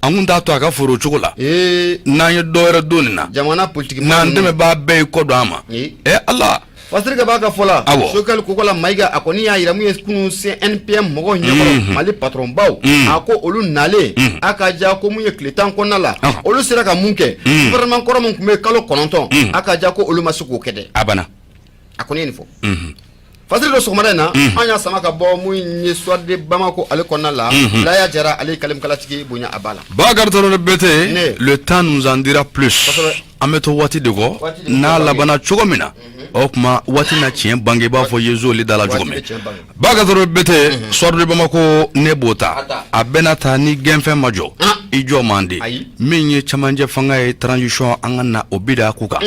an kun t'a to a ka foro cogo la, n'an ye dɔ wɛrɛ don nin na, jamana politiki n'an dɛmɛbaa bɛɛ ye kɔ don an ma, ɛ Ala. Fasirikɛba ka fɔ la, Choguel Kokalla Maïga a kɔni y'a jira mun ye kunun CNPM mɔgɔw ɲɛkɔrɔ, Mali patron baw, a ko olu nalen a ka ja ko mun ye tile 10 kɔnɔna la, olu sera ka mun kɛ, gouvernement kɔrɔ min tun bɛ kalo 9, a ka ja ko olu ma se k'o kɛ dɛ. A banna. A kɔni ye nin fɔ. Fasiri dɔ sɔgɔmada in na, an y'a sama ka bɔ mun ye Soir de Bamako ale kɔnɔna la, Laya Jara ale ye kalimkalatigi bonya a ba la. Bakari Traoré Berthé, le temps nous en dira plus. An bɛ to waati de kɔ, n'a labanna cogo min na, o tuma waati na tiɲɛ bange, i b'a fɔ Yezu olu da la cogo min. Bakari Traoré Berthé, Soir de Bamako, ne b'o ta, a bɛna ta ni gɛnfɛn ma jɔ, i jɔ man di. Min ye cɛmancɛ fanga ye, transition, an ka na o bi da ko kan.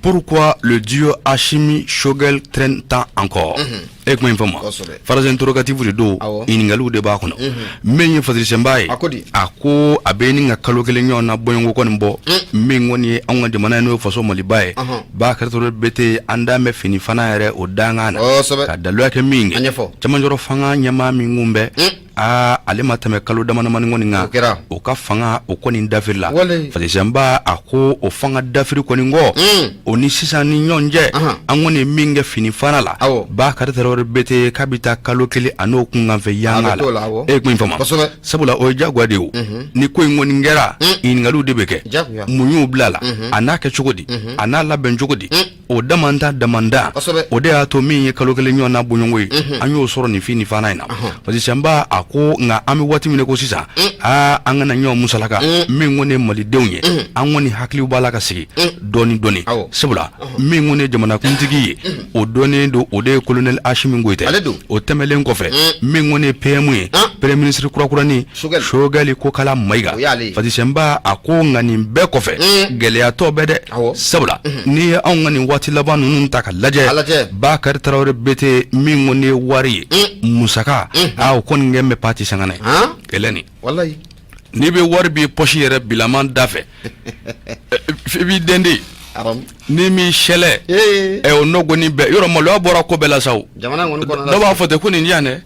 Pourquoi le duo Assimi Choguel traîne tant encore? E kuma in faamu, phrase interrogative de don, ɲininkaliw de b'a kɔnɔ. Min ye Fasiri ye, A ko di? A ko a bɛ ɲini ka kalo kelen ɲɔgɔn na bɔɲɔgɔnko kɔni bɔ, min kɔni ye anw ka jamana ye, n'o ye faso Maliba ye. Bakari Traoré Berthé, an dan bɛ fini fana yɛrɛ o dankan na ka daluya kɛ min kɛ, cɛmancɛrɔ fanga ɲɛmaa min kun bɛ aa, ale ma tɛmɛ kalo damadamani kɔni kan, o ka fanga o kɔni dafiri la. Fasiriba a ko o fanga dafiri kɔni kɔ, o ni sisan ni ɲɔgɔn cɛ, an kɔni ye min kɛ fini fana la, Bakari Traoré Berthé, k'a bɛ taa kalo kelen a n'o kunkanfɛ yanga la. E ye kuma in faamu? Sabula o ye jagoya de ye. O ni ko in kɔni kɛra, ɲininkaliw de bɛ kɛ: mun y'u bila a la, a n'a kɛ cogo di, a n'a labɛn cogo di? O damanda damanda, o de y'a to min ye kalo kelen ɲɔgɔn na bɔɲɔgɔnko ye, an y'o sɔrɔ nin fini fana in na. Fasiriba a ko nka an bɛ waati min ko sisan, aa, an kana ɲɔgɔn musalaka. Min kɔni ye malidenw ye, an kɔni hakili b'a la ka sigi dɔɔni dɔɔni, sabula min kɔni ye jamanakuntigi ye, o dɔnnen don, o de ye colonel Assimi Goïta. O tɛmɛlen kɔfɛ, min kɔni ye PM ye, premier ministre kurakuranin Choguel Kokalla Maïga. Fasiriba a ko nka nin bɛɛ kɔfɛ, gɛlɛya tɔ bɛ dɛ, sabula n'i ye anw ka nin waati laban ninnu ta ka lajɛ, Bakari Traoré Berthé, min kɔni ye wari ye, musaka, aa, o kɔni kɛ bɛ pati sangana ye gɛlɛn nin. N'i bɛ wari b'i poche yɛrɛ bilaman da fɛ, i b'i den de ni min sɛlɛ ɛ, o nɔgɔnin bɛɛ yɔrɔ maloya bɔra ko bɛɛ la sa. O dɔw b'a fɔ ten ko nin di yan dɛ.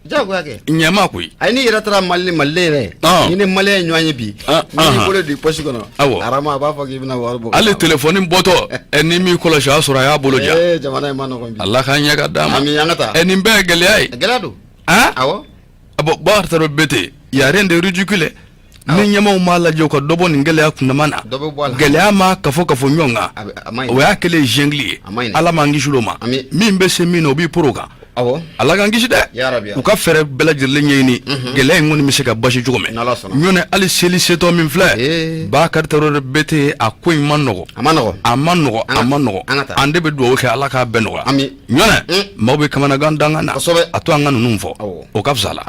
Jagoya kɛ. Ɲɛma koyi. Ayi, n'i yɛrɛ taara Mali ni maliden yɛrɛ, ni ni malien ye ɲɔgɔn ye bi, n'i y'i bolo don i poche kɔnɔ, Arama, a b'a fɔ k'i bɛna wari bɔ. Hali téléphone bɔtɔ ɛ, ni m'i kɔlɔsi, o y'a sɔrɔ a y'a bolo ja. Ee, jamana in ma nɔgɔn bi. Ala k'an ɲɛ ka d'a ma. Ami, an ka taa. Ɛ, nin bɛɛ ye gɛlɛya ye. Gɛlɛya don. Han? Awɔ. Bon, Bakari Tarawele Bete, y a rien de ridicule. Ni ɲɛmaaw m'a lajɛ u ka dɔ bɔ nin gɛlɛya kundama na, Dɔ bɛ bɔ a la. Gɛlɛya ma kafo kafo ɲɔgɔn kan, A ma ɲi. O y'a kɛlen jungle ye. A ma ɲi dɛ. Ala m'an kisi o ma. Ami. Min bɛ se min na, o b'i poro kan. Ala k'an kisi dɛ. Yarabi. U ka fɛɛrɛ bɛɛ lajɛlen ɲɛɲini, gɛlɛya in kɔni bɛ se ka basi cogo min. N'Ala sɔnna. Ɲɔnɛ, hali seli setɔ min filɛ, Ee. Bakari Tarawele Bete, a ko in ma nɔgɔ. A ma nɔgɔ. A ma nɔgɔ, a ma nɔgɔ. An ka taa. An de bɛ dugawu kɛ, Ala k'a bɛɛ nɔgɔya. Ami. Ɲɔnɛ, maaw bɛ kamanagan dangan na. A to an ka ninnu fɔ, o ka fisa la.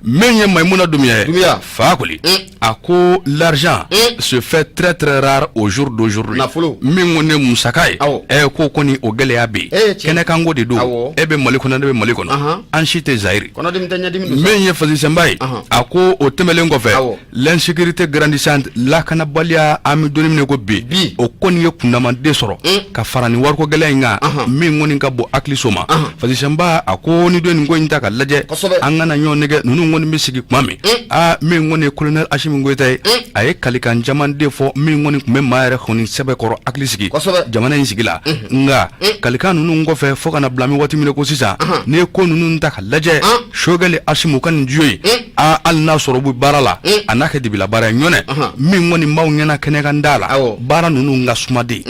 Min ye Mayimuna Dunbiya ye. Dunbiya. Fakoli, a ko l'argent se fait très très rare au jour d'aujourd'hui. Nafolo. Min kɔni ye musaka ye, ɛ, ko kɔni o gɛlɛya bɛ yen. Kɛnɛkanko de don. E bɛ Mali kɔnɔ, ne bɛ Mali kɔnɔ, an si tɛ Zayiri. Kɔnɔdimi tɛ ɲɛdimi don sa. Min ye Fasisenba ye, a ko o tɛmɛlen kɔfɛ, l'insécurité grandissante, lakanabaliya, an bɛ don min na ko bi, o kɔni ye kundamaden sɔrɔ ka fara nin wariko gɛlɛya in kan, min kɔni ka bon hakiliso ma. Fasisenba a ko ni don nin ko in ta ka lajɛ, an kana ɲɔgɔn nɛgɛ, ninnu kɔni bɛ sigi tuma min, aa, min kɔni ye colonel Asimi Goyita ye, a ye kalikan caman de fɔ min kɔni tun bɛ maa yɛrɛ kɔni sɛbɛkɔrɔ hakili sigi jamana in sigi la. Nka kalikan ninnu kɔfɛ, fo ka na bila an bɛ waati min na ko sisan, n'i ye ko ninnu ta ka lajɛ, Sogɛli Asimi ka nin duo ye, aa, hali n'a sɔrɔ u bɛ baara la, a n'a kɛ dibila baara ye. Ɲɔnɛ, min kɔni b'aw ɲɛna kɛnɛkan da la, baara ninnu ka suma de,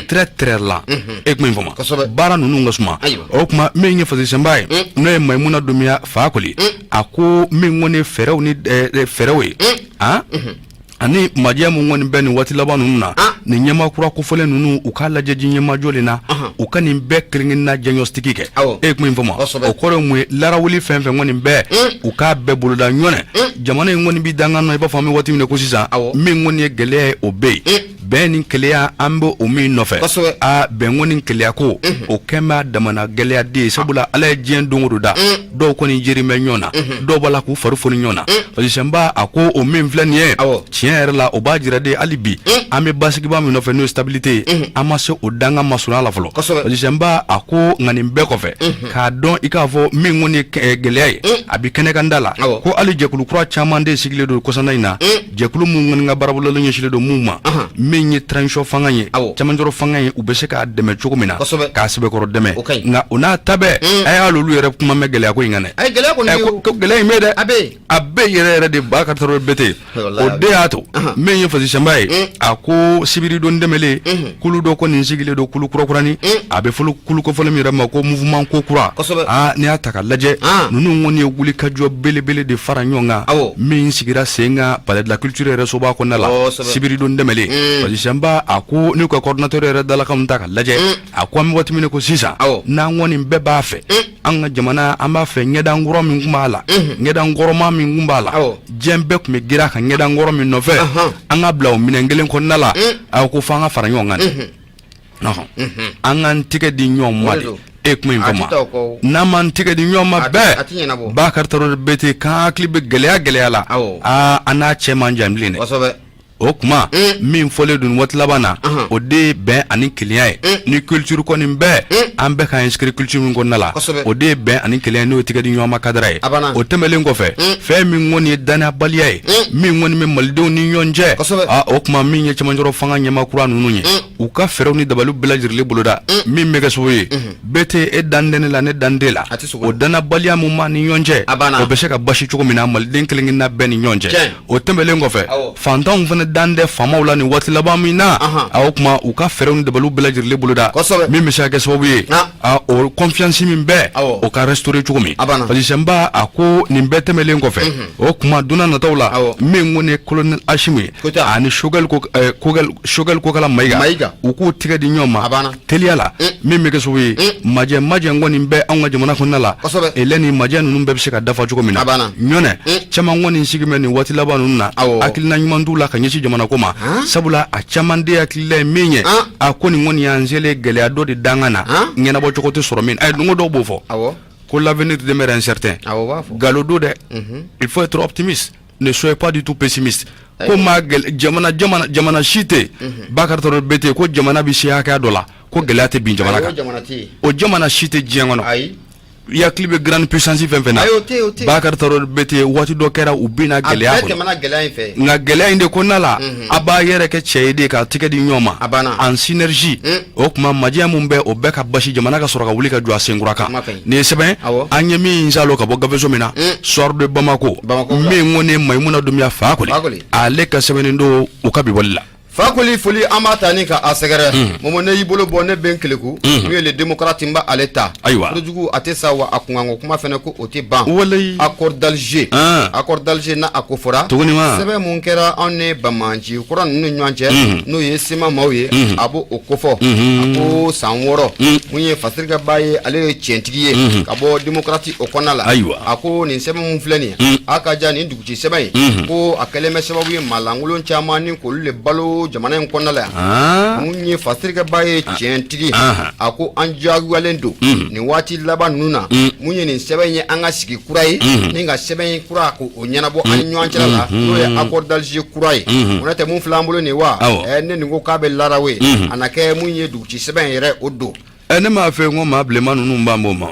très très lent. E tun fɔ baara ninnu ka suma. O tuma, min ye Fasisenba ye, n'o ye Mayimuna Dunbiya Fakoli, a ko min kɔni ye fɛɛrɛw ni fɛɛrɛw ye, aa, ani majɛ mun kɔni bɛ nin waati laban ninnu na, nin ɲɛmaa kura kofɔlen ninnu, u k'a lajɛ ji ɲɛmajɔ na, u ka nin bɛɛ kelen-kelenna diagnostic kɛ. E ye kuma in fɔ ma, o kɔrɔ ye mun ye? Larawuli fɛn fɛn kɔni bɛɛ, u k'a bɛɛ boloda. Ɲɔnɛ, jamana in kɔni bɛ dangan na i b'a fɔ an bɛ waati min na ko sisan, min kɔni ye gɛlɛya ye, o bɛ yen. Bɛn ni kelenya, an bɛ o min nɔfɛ, aa, bɛnko ni kelenya ko, o kɛn b'a damana gɛlɛya de ye, sabula Ala ye diɲɛ don o don da, dɔw kɔni jeri bɛ ɲɔgɔn na, dɔw b'a la k'u fari foni ɲɔgɔn na. Fasisenba a ko o min filɛ nin ye, tiɲɛ yɛrɛ la, o b'a jira de hali bi an bɛ basigiba min nɔfɛ, n'o ye stabilité ye, an ma se o dangan masurunya la fɔlɔ. Fasisenba a ko nka nin bɛɛ kɔfɛ, k'a dɔn i k'a fɔ min kɔni ye gɛlɛya ye, a bɛ kɛnɛkanda la, ko hali jɛkulu kura caman de sigilen don kɔsana in na, jɛkulu mun kɔni ka baarabololen ɲɛsinnen don mun ma, min ye transition fanga ye, cɛmancɛrɔ fanga ye, u bɛ se k'a dɛmɛ cogo min na, k'a sɛbɛkɔrɔ dɛmɛ. Nka o n'a ta bɛɛ, a y'olu yɛrɛ kuma mɛn gɛlɛya ko in kan dɛ. Ko gɛlɛya in bɛ dɛ, a bɛ yɛrɛ yɛrɛ de. Bakari Tarawele Bete, o de y'a to min ye Fasisenba ye, a ko sibiridon tɛmɛlen, kulu dɔ kɔni sigilen don, kulu kurakurani, a bɛ fɔ kulu kofɔlen min yɛrɛ ma ko mouvement ko kura. Aa, n'i y'a ta ka lajɛ, ninnu kɔni ye wulikajɔ belebele de fara ɲɔgɔn kan, min sigira sen kan palais de la culture yɛrɛ soba kɔnɔna la sibiridon tɛmɛlen. Fasisenba a ko n'u ka coordinateur yɛrɛ dalakanw ta ka lajɛ, a ko an bɛ waati min na ko sisan, n'an kɔni bɛɛ b'a fɛ an ka jamana, an b'a fɛ ɲɛdankɔrɔ min tun b'a la, ɲɛdankɔrɔma min tun b'a la, diɲɛ bɛɛ tun bɛ girin a kan ɲɛdankɔrɔ min nɔfɛ, an ka bila o minɛn kelen kɔnɔna la. A ko fo an ka fara ɲɔgɔn kan, an k'an tɛgɛ di ɲɔgɔn ma de. E kuma in fɔ ma, n'an m'an tɛgɛ di ɲɔgɔn ma bɛɛ, Bakari Tarawele Bete, k'an hakili bɛ gɛlɛya gɛlɛya la, aa, an n'a cɛ man jan bilen dɛ. O kuma min fɔlen don waati laban na, o de ye bɛn ani kelenya ye. Ni culture kɔni bɛɛ, an bɛɛ ka inscrit culture min kɔnɔna la, o de ye bɛn ani kelenya, n'o ye tɛgɛ di ɲɔgɔn ma cadre ye. O tɛmɛlen kɔfɛ, fɛn min kɔni ye dannabaliya ye, min kɔni bɛ malidenw ni ɲɔgɔn cɛ, o tuma min ye cɛmancɛrɔ fanga ɲɛmaa kura ninnu ye, u ka fɛɛrɛw ni dabaliw bɛɛ lajɛlen boloda, min bɛ kɛ sababu ye, bɛɛ tɛ e dan tɛ ne la, ne dan t'e la, o dannabaliya min b'an ni ɲɔgɔn cɛ, o bɛ se ka basi cogo min na maliden kelen-kelenna bɛɛ ni ɲɔgɔn cɛ. O tɛmɛlen kɔfɛ, fantanw fana dan tɛ faamaw la nin waati laban min na, a o tuma u ka fɛɛrɛw ni dabaliw bɛɛ lajɛlen boloda, min bɛ se ka kɛ sababu ye, o confiance min bɛ, o ka restaurer cogo min. Fasisenba a ko nin bɛɛ tɛmɛlen kɔfɛ, o tuma don nataw la, min kɔni ye colonel Asimi ye ani Sogɛli Kokala Mayiga, u k'u tɛgɛ di ɲɔgɔn ma teliya la, min bɛ kɛ sababu ye, majɛ majɛ kɔni bɛ anw ka jamana kɔnɔna la, elɛ ni majɛ ninnu bɛɛ bɛ se ka dafa cogo min na. Ɲɔnɛ, caman kɔni sigi bɛ nin waati laban ninnu na, hakilina ɲuman t'u la ka ɲɛsin jamana ko ma, sabula a caman de hakilila ye min ye, a ko nin kɔni y'an selen gɛlɛya dɔ de dangan na, ɲɛnabɔ cogo tɛ sɔrɔ min. Ayi, don dɔw b'o fɔ ko l'avenir demeure incertain. Nkalon don dɛ. Il faut être optimiste, ne soyez pas du tout pessimiste. Ko maa jamana jamana jamana si tɛ, Bakari Tarawele Bete, ko jamana bɛ se hakɛya dɔ la ko gɛlɛya tɛ bin jamana kan, o jamana si tɛ diɲɛ kɔnɔ. I hakili bɛ grande puissance fɛn fɛn na, Ayi, o tɛ yen, o tɛ yen. Bakari Tarawele Berete, waati dɔ kɛra u binna A gɛlɛya bɛɛ kɔnɔ. tɛmɛna gɛlɛya in fɛ. Nka gɛlɛya in de kɔnɔna la, a b'a yɛrɛ kɛ cɛ ye de k'a tɛgɛ di ɲɔgɔn ma. A banna. En synergie. O tuma majiya mun bɛ o bɛɛ ka basi, jamana ka sɔrɔ ka wuli ka jɔ a senkura kan. Kuma ka ɲi. Nin ye sɛbɛn an ye min salo ka bɔ gafeso min na, Soir de Bamako. Bamako la. Min ko ne Mayimuna Dunbiya Fakoli, Fakoli. ale ka sɛbɛnnen don u ka bi bɔli la. Fakoli, foli an b'a ta ni ka a sɛgɛrɛ. Momo, ne y'i bolo bɔ, ne bɛ n keleku. N'u ye Le Démocrate, n b'ale ta. Ayiwa. Kojugu a tɛ sa wa, a kunkanko kuma fana ko o tɛ ban. Walayi. Accord d'Alger. Accord d'Alger n'a a ko fɔra. Tuguni wa? Sɛbɛn mun kɛra anw ni banbaanci kɔrɔ ninnu ni ɲɔgɔn cɛ, n'o ye CMA maaw ye, a b'o o kofɔ. A ko san 6, mun ye Fasirikɛba ye, ale ye tiɲɛtigi ye ka bɔ Démocrate o kɔnɔna la. Ayiwa. A ko nin sɛbɛn mun filɛ nin ye, a ka ja nin duguci sɛbɛn in, ko a kɛlen bɛ sababu ye maa lankolon caman ni k'olu le balo jamana in kɔnɔna la yan. Mun ye Fasirikɛba ye tiɲɛtigi, a ko an diyagoyalen don nin waati laban ninnu na, mun ye nin sɛbɛn ye, an ka sigi kura ye ni ka sɛbɛn in kura ko o ɲɛnabɔ an ni ɲɔgɔn cɛla la, n'o ye accord d'Alger kura ye. O n'o tɛ mun filɛ an bolo nin wa, ne nin ko k'a bɛ larawe, a na kɛ mun ye duguci sɛbɛn yɛrɛ o don. Ne m'a fɛ ko maa bilenman ninnu b'an b'o ma.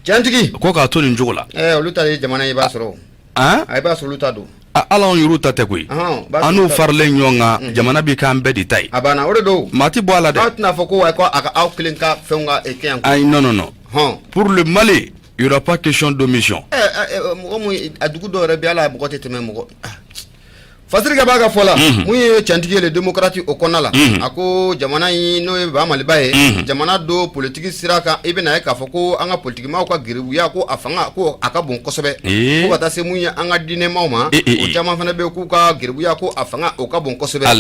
Tiɲɛtigi. Ko k'a to nin cogo la. Olu ta ye jamana ye, i b'a sɔrɔ. A b'a sɔrɔ olu ta don. Ala, anw yɛrɛw ta tɛ koyi. An n'u faralen ɲɔgɔn kan, jamana bɛ k'an bɛɛ de ta ye. A banna, o de don. Maa tɛ bɔ a la dɛ. Aw tɛna fɔ ko wa ko a ka aw kelen ka fɛnw ka kɛ yan. Ayi, non, non, non. Pour le Mali, il y aura pas question d'omission. Mɔgɔ mun a dugu dɔw yɛrɛ bɛ, ala mɔgɔ tɛ tɛmɛ mɔgɔ. Fasirikɛ b'a ka fɔ la, mun ye tiɲɛtigi ye Le Démocrate o kɔnɔna la, a ko jamana in, n'o ye ba Maliba ye, jamana don politiki sira kan, i bɛna ye k'a fɔ ko an ka politikimaw ka geribuya ko a fanga ko a ka bon kosɛbɛ, fo ka taa se mun ye an ka diinɛmaw ma, o caman fana bɛ k'u ka geribuya ko a fanga o ka bon kosɛbɛ.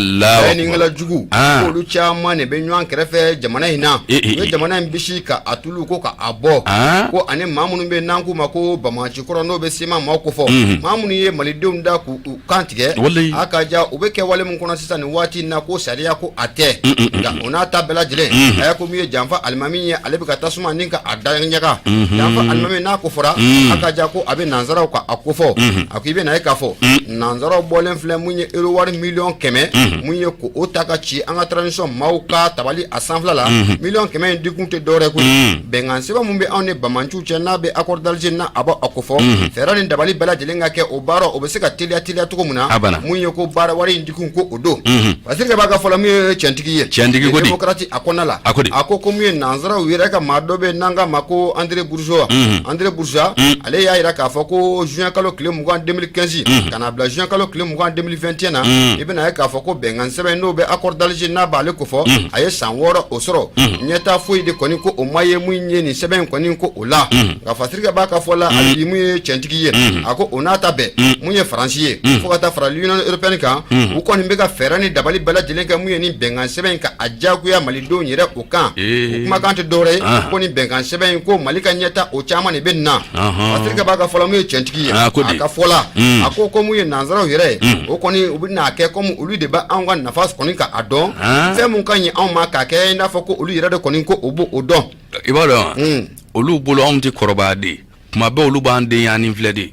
Ni jugu olu caman de bɛ ɲɔgɔn kɛrɛfɛ jamana in na, u ye jamana in bisi ka a tulu ko ka a bɔ, ko ani maa minnu bɛ n'an k'u ma ko banbaanci kɔrɔ, n'o bɛ CMA maaw kofɔ, maa minnu ye malidenw da k'u kan tigɛ, a ka ja u bɛ kɛ wale min kɔnɔ sisan nin waati in na, ko sariya ko a tɛ. Nka o n'a ta bɛɛ lajɛlen, a y'a ko min ye janfa alimami ye, ale bɛ ka tasuma ni ka a da ɲaga. Janfa alimami n'a ko fɔra, a ka ja ko a bɛ nansaraw ka a kofɔ. A ko i bɛ na ye k'a fɔ nansaraw bɔlen filɛ mun ye euro wari 100 miliyɔn mun ye ko o ta ka ci an ka transition maaw ka tabali a sanfɛla la. 100 miliyɔn in dikun tɛ dɔwɛrɛ koyi, bɛnkan sɛbɛn min bɛ anw ni banbaanciw cɛ, n'a bɛ accord d'Alger n'a a b'a kofɔ, fɛɛrɛ ni dabali bɛɛ lajɛlen ka kɛ o baara o bɛ se ka teliya teliya cogo min na. Mun ye ko baara wari in dikun ko o don. Fasirikɛ b'a ka fɔ la, min ye tiɲɛtigi ye, tiɲɛtigi ko di? Démocrate a kɔnɔna la, a ko ko mun ye nansaraw yɛrɛ ka maa dɔ bɛ n'an k'a ma ko André Bourgeois. André Bourgeois, ale y'a jira k'a fɔ ko juin kalo tile 20 2015 ka n'a bila juin kalo tile 20 2021 na, i bɛna ye k'a fɔ ko bɛnkan sɛbɛn n'o bɛ accord d'Alger n'a b'ale kofɔ, a ye san 6 o sɔrɔ, ɲɛtaa foyi de kɔni ko o ma ye mun ye nin sɛbɛn in kɔni ko o la. Nka Fasirikɛ b'a ka fɔ la hali bi, mun ye tiɲɛtigi ye, a ko o n'a ta bɛɛ, mun ye Faransi ye, fo ka taa fara l'Union européenne kan, u kɔni bɛ ka fɛɛrɛ ni dabali bɛɛ lajɛlen kɛ mun ye nin bɛnkan sɛbɛn in ka a diyagoya malidenw yɛrɛ o kan. O kumakan tɛ dɔwɛrɛ ye ko nin bɛnkan sɛbɛn in ko Mali ka ɲɛtaa o caman de bɛ nin na. Fasirikɛ b'a ka fɔ la, mun ye tiɲɛtigi ye, a ka fɔ la, a ko ko mun ye nansaraw yɛrɛ ye, o kɔni u bɛna kɛ komi olu de bɛ anw ka nafa kɔni ka a dɔn, fɛn mun ka ɲi anw ma k'a kɛ i n'a fɔ ko olu yɛrɛ de kɔni ko o b'o dɔn. I b'a dɔn, olu bolo anw tɛ kɔrɔbaya de, tuma bɛɛ olu b'an den yaani filɛ de.